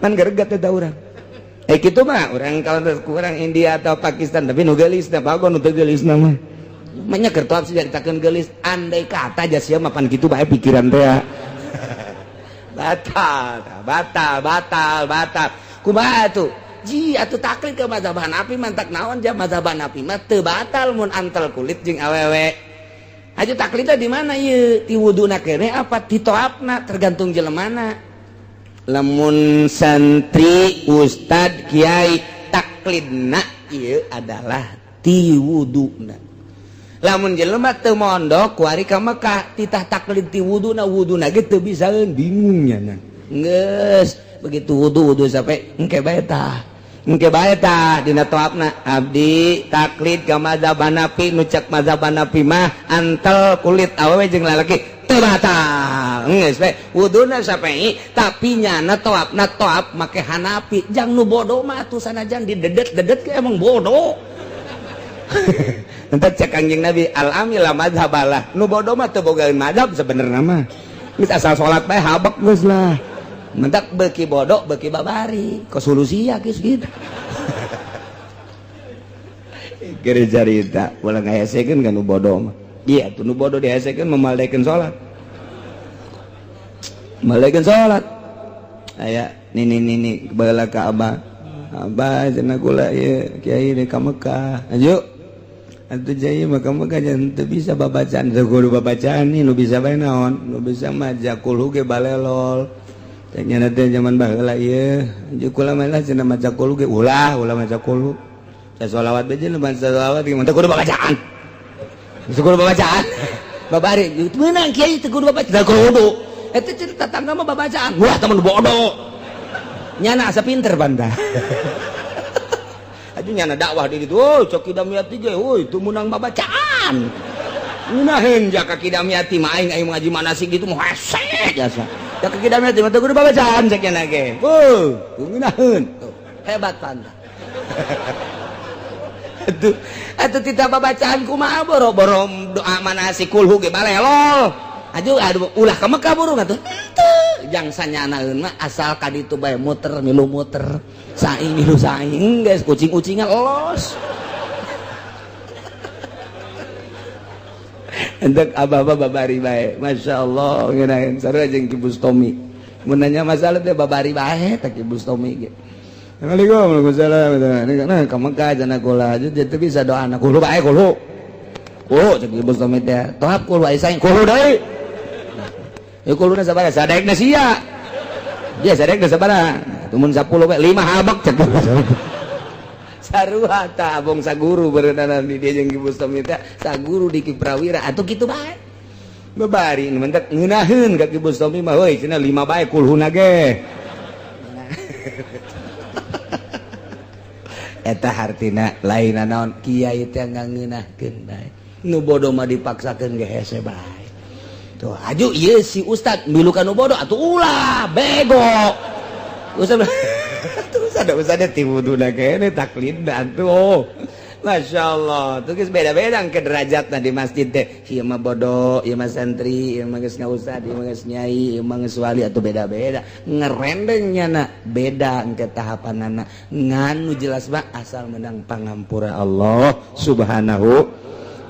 pan geregat eta urang kitu mah urang kalau kurang India atau Pakistan tapi nu geulis teh bagon nu teu geulis mah manya keur toab sih caritakeun geulis andai kata aja sia mah pan kitu bae pikiran teh batal batal batal batal kumaha tuh ji atuh taklid ke mazhab Hanafi mantak naon ja mazhab Hanafi mah teu batal mun antel kulit jeung awewe aja taklidna di mana ieu ti wuduna keneh apa ti toabna tergantung jelemana lamun santri ustad kiai taklidna ieu adalah ti wuduna lamun jelema teu mondok kuari ka Mekah titah taklid ti wuduna wuduna ge teu bisaeun bingung nya geus begitu wudu wudu sampai engke bae tah engke bae tah dina toabna abdi taklid ka mazhab Hanafi nu cek mazhab Hanafi mah antel kulit awewe jeung lalaki teu batal geus we wuduna sampai tapi nyana toabna toab make Hanafi jang nu bodoh mah atuh sanajan didedet-dedet ge emang bodoh. Entah cek Kangjeng Nabi al-amil la mazhabalah nu bodoh mah teu bogaeun mazhab sebenarnya mah geus asal salat bae habek geus lah mentak beuki bodoh beuki babari ke solusi ya geus gitu. Keur carita ulah ngahesekeun ka nu bodoh mah iya tuh nu bodoh dihesekeun memaldekeun salat maldekeun salat aya nini nini baheula ka abah abah cenah kula ieu kiai deuk ka Mekah ayo atuh jaya maka maka jangan teu bisa babacaan teu kudu babacaan nih nu bisa bae naon nu bisa mah jakulhu ge balelol Cek nyana teh zaman baheula ieu anjeun kula mah lah cenah maca kulu ge ulah ulah maca kulu. Sholawat beje nu sholawat ge teu kudu babacaan. Teu kudu babacaan. Babari meunang kiai teu kudu babacaan. Teu kudu. Eta cerita tetangga mah babacaan. Wah temen bodoh. Nyana asa pinter banda. Aduh nyana dakwah di ditu. Oh cok Kidamyati ge euy teu meunang babacaan. Ngeunaheun jaka Kidamyati mah aing aing ngaji manasik gitu mah hese jasa. Jaka Kidamyati mah teu kudu babacaan cek nyana ge. Heuh, ngeunaheun. Hebat panda. Atuh atuh tita babacaan kumaha boro-boro doa manasik kulhu ge balelol. Aduh aduh ulah ka Mekah burung atuh. Henteu jang sanyanaeun mah asal ka ditu bae muter milu muter. Saing milu saing geus kucing-kucingan los. Entek abah-abah babari bae. Masya Allah ngeunaheun sarua jeung Ki Bustomi. Mun nanya masalah teh babari bae teh Ki Bustomi ge. Assalamualaikum warahmatullahi wabarakatuh. Nah, ka Mekah cenah kula aja teu bisa doa anak kulu bae kulu. Kulu cek Ki Bustomi teh. Tohap kulu aya saing kulu deui. Ya kuluna sabaraha? Sadaekna sia. Dia sadaekna sabaraha? Tumun 10 bae 5 habak cek. Sarua tah abong saguru berenang di dia jeung Ki Bustomi teh saguru di Ki Prawira atuh kitu bae. Babari nu mentek ngeunaheun ka Ki Bustomi mah euy cenah 5 bae kulhuna ge. Eta hartina lain naon kiai teh ngangeunahkeun bae. Nu bodoh mah dipaksakeun ge hese bae. Tuh aju ieu si ustad milu ka nu bodoh atuh ulah bego. Ustad tuh ada ustad ti wuduna kene taklidna atuh. Masya Allah, tuh geus beda-beda ke derajatna di masjid teh. Ieu mah bodoh, ieu mah santri, ieu mah geus ngaustad, ieu mah geus nyai, ieu mah geus wali atuh beda-beda. Ngerendeng nyana beda engke tahapanana. Ngan nu jelas mah asal menang pangampura Allah Subhanahu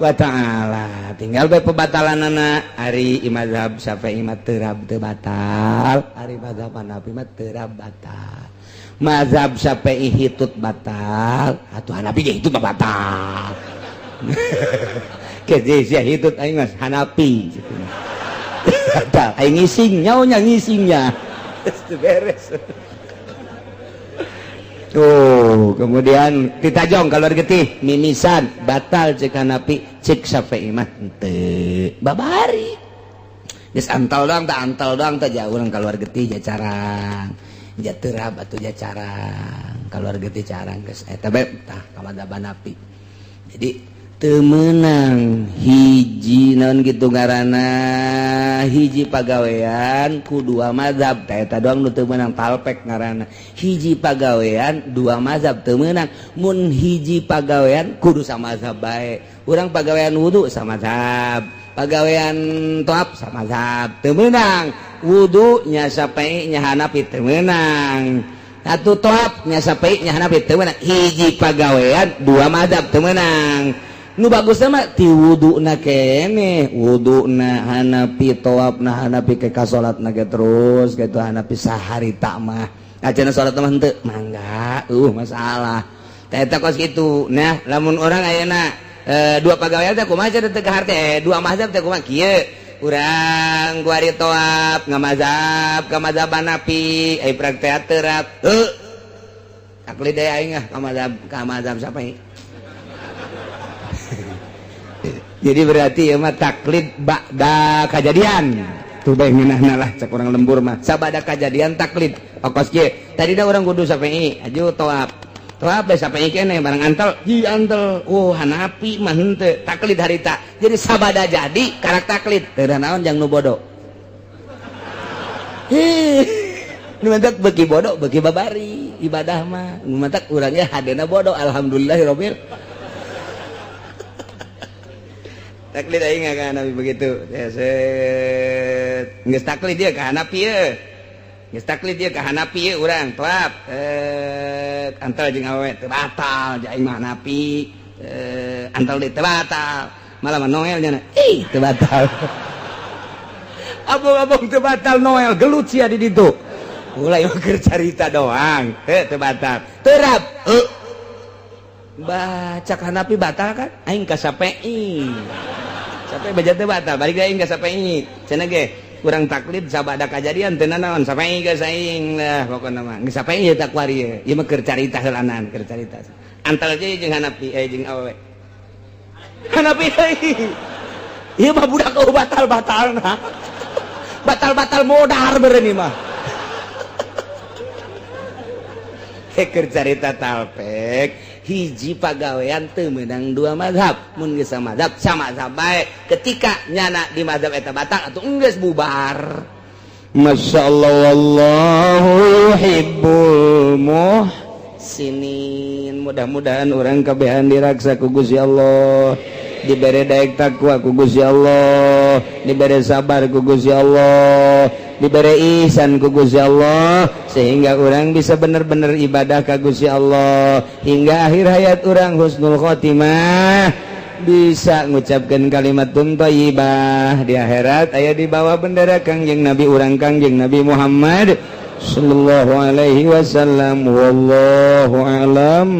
wa ta'ala. Tinggal bae pebatalanana ari mazhab Syafi'i mah terab teu batal, ari mazhab Hanafi mah terab batal. Mazhab Syafi'i hitut batal, atuh Hanafi ge hitut mah batal. Ke sia hitut aing mah Hanafi. Batal aing ngising nyaonya ngisingnya. Geus beres. Tuh, kemudian ditajong keluar getih mimisan batal cek Hanafi cek Syafi'i mah henteu. Babari. Geus antal doang tah antal doang tah jauh urang keluar getih ja carang. Ja terab atuh ja carang. Keluar getih carang geus eta bae tah ka mazhab Hanafi. Jadi teu meunang hiji naon kitu ngaranna hiji pagawean ku dua mazhab tah eta doang nu teu meunang talpek ngaranna. Hiji pagawean dua mazhab teu meunang. Mun hiji pagawean kudu samazhab bae. Urang pagawean wudu samazhab, pagawean toap samazhab teu meunang. Wudu nya Syafi'i nya Hanafi teu meunang. Atuh toap nya Syafi'i nya Hanafi teu meunang. Hiji pagawean dua mazhab teu meunang. Nu bagusna mah ti wuduna keneh, wuduna Hanafi, toapna Hanafi ke ka salatna ge terus kitu Hanafi saharita mah. Acan salat mah henteu, mangga, masalah. Tah eta kos kitu. Nah, lamun urang ayeuna dua pagawean teh kumaha cenah teu kaharte, dua mazhab teh kumaha kieu. Urang kuari toap ngamazhab ka mazhab Hanafi, ai praktek terap. Heuh. Taklid deui aing ah ka mazhab Syafi'i. Jadi berarti ya mah taklid ba'da kajadian. Tuh bae ngeunahna lah cek urang lembur mah. Sabada kajadian taklid. Okos kieu. Tadi da urang kudu Syafi'i, aju toap. Toap bae Syafi'i keneh barang antel, ji antel. Oh Hanafi mah henteu taklid harita. Jadi sabada jadi karak taklid. Teu naon jang nu bodoh. Hih. Nu mantak beuki bodoh beuki babari ibadah mah. Nu mantak urang ge hadena bodoh alhamdulillahirabbil. Taklid aing ka Hanafi begitu. Ya set. Geus taklid dia ka Hanafi ye. Geus taklid dia ka Hanafi ye urang toap. Antal jeung awewe teu batal jeung aing mah Hanafi. Antal deui teu batal. Malah mah Noel nya. Ih, teu batal. Abong-abong teu batal Noel gelut sia di ditu. Mulai keur carita doang. Teu teu batal. Terap. Baca Hanafi batal kan? Aing ka Syafi'i. Sampai baca teu batal, balik deui aing ka Syafi'i. Cenah ge Kurang taklid sabada kajadian teu nanaon sampai geus aing lah pokona mah. Geus sampai ieu tak kuari ieu. Ieu mah keur carita heulanan, keur carita. Antal je jeung Hanapi eh jeung awewe. Hanapi deui. Ieu mah budak eueuh batal-batalna. Batal-batal modar beureun ieu mah. Keur carita talpek hiji pagawean teu meunang dua mazhab. Mun geus mazhab sama mazhab bae. Ketika nyana di mazhab eta batal atuh enggeus bubar. Masya Allah, wallahu yuhibbul muhsinin. Mudah-mudahan urang kabehan diraksa ku Gusti Allah, dibere daek takwa ku Gusti Allah, dibere sabar ku Gusti Allah, dibere ihsan ku Gusti Allah, sehingga orang bisa bener-bener ibadah ka Gusti Allah hingga akhir hayat orang husnul khotimah, bisa ngucapkan kalimat thayyibah di akhirat aya di bawah bendera Kangjeng Nabi urang, Kangjeng Nabi Muhammad sallallahu alaihi wasallam. Wallahu alam.